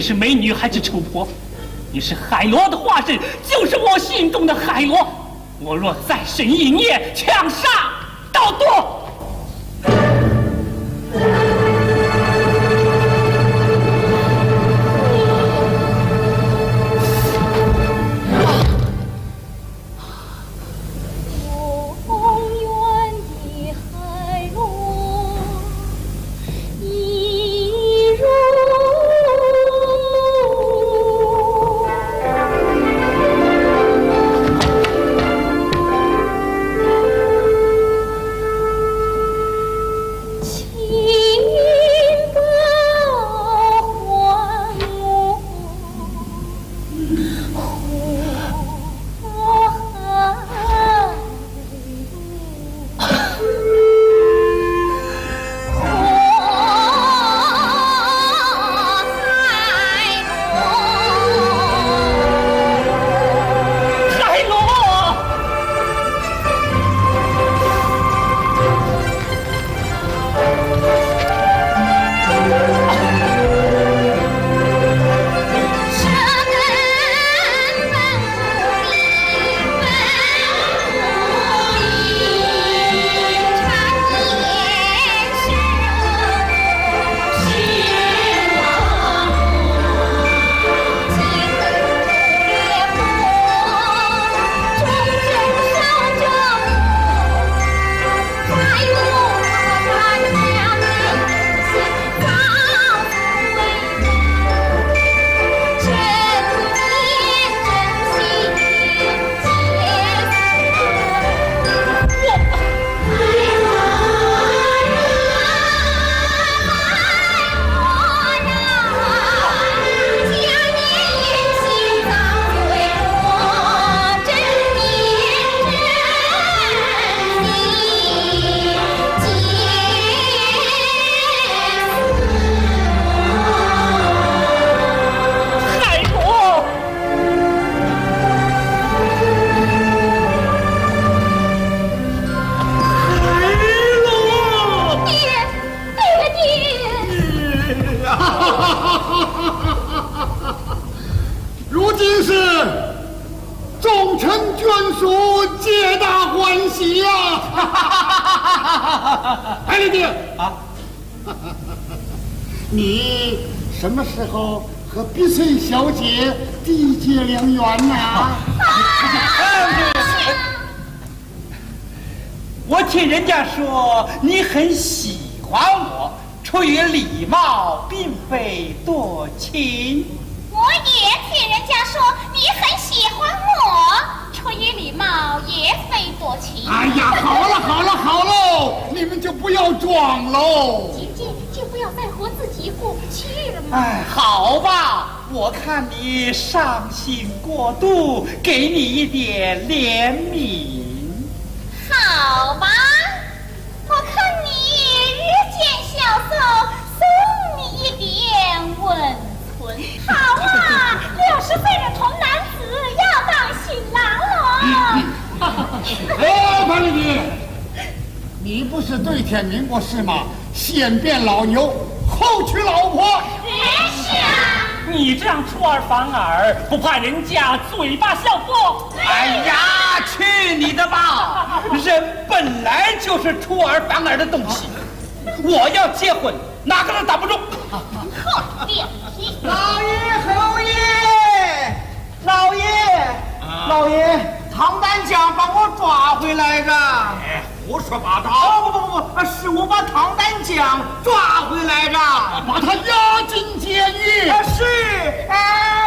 是美女还是丑婆？你是海螺的化身，就是我心中的海螺。我若再审一夜，枪杀到底。如今是终成眷属，皆大欢喜呀！哎，你爹啊，你什么时候和碧翠小姐缔结良缘呐？我听人家说你很喜欢我，出于礼貌，并非多情。我也听人家说你很喜欢我，出于礼貌，也非多情。哎呀，好了，好了，好喽，你们就不要装喽。姐姐，就不要再和自己过不去了嘛。哎，好吧，我看你伤心过度，给你一点怜悯。好吧，我看你日渐消瘦，送你一点温存。好啊，六十岁的童男子要当新郎喽。哎，樊丽萍，你不是对天明过誓吗？先变老牛，后娶老婆。哎，是啊。你这样出尔反尔，不怕人家嘴巴笑不？哎呀，去你的吧！人本来就是出尔反尔的东西。我要结婚，哪个都挡不住。好脸皮！老爷侯爷，老爷，啊。老爷，唐丹江把我抓回来的。哎，胡说八道！不不不不，是我把唐丹江抓回来的。把他押进监狱。啊，是，哎。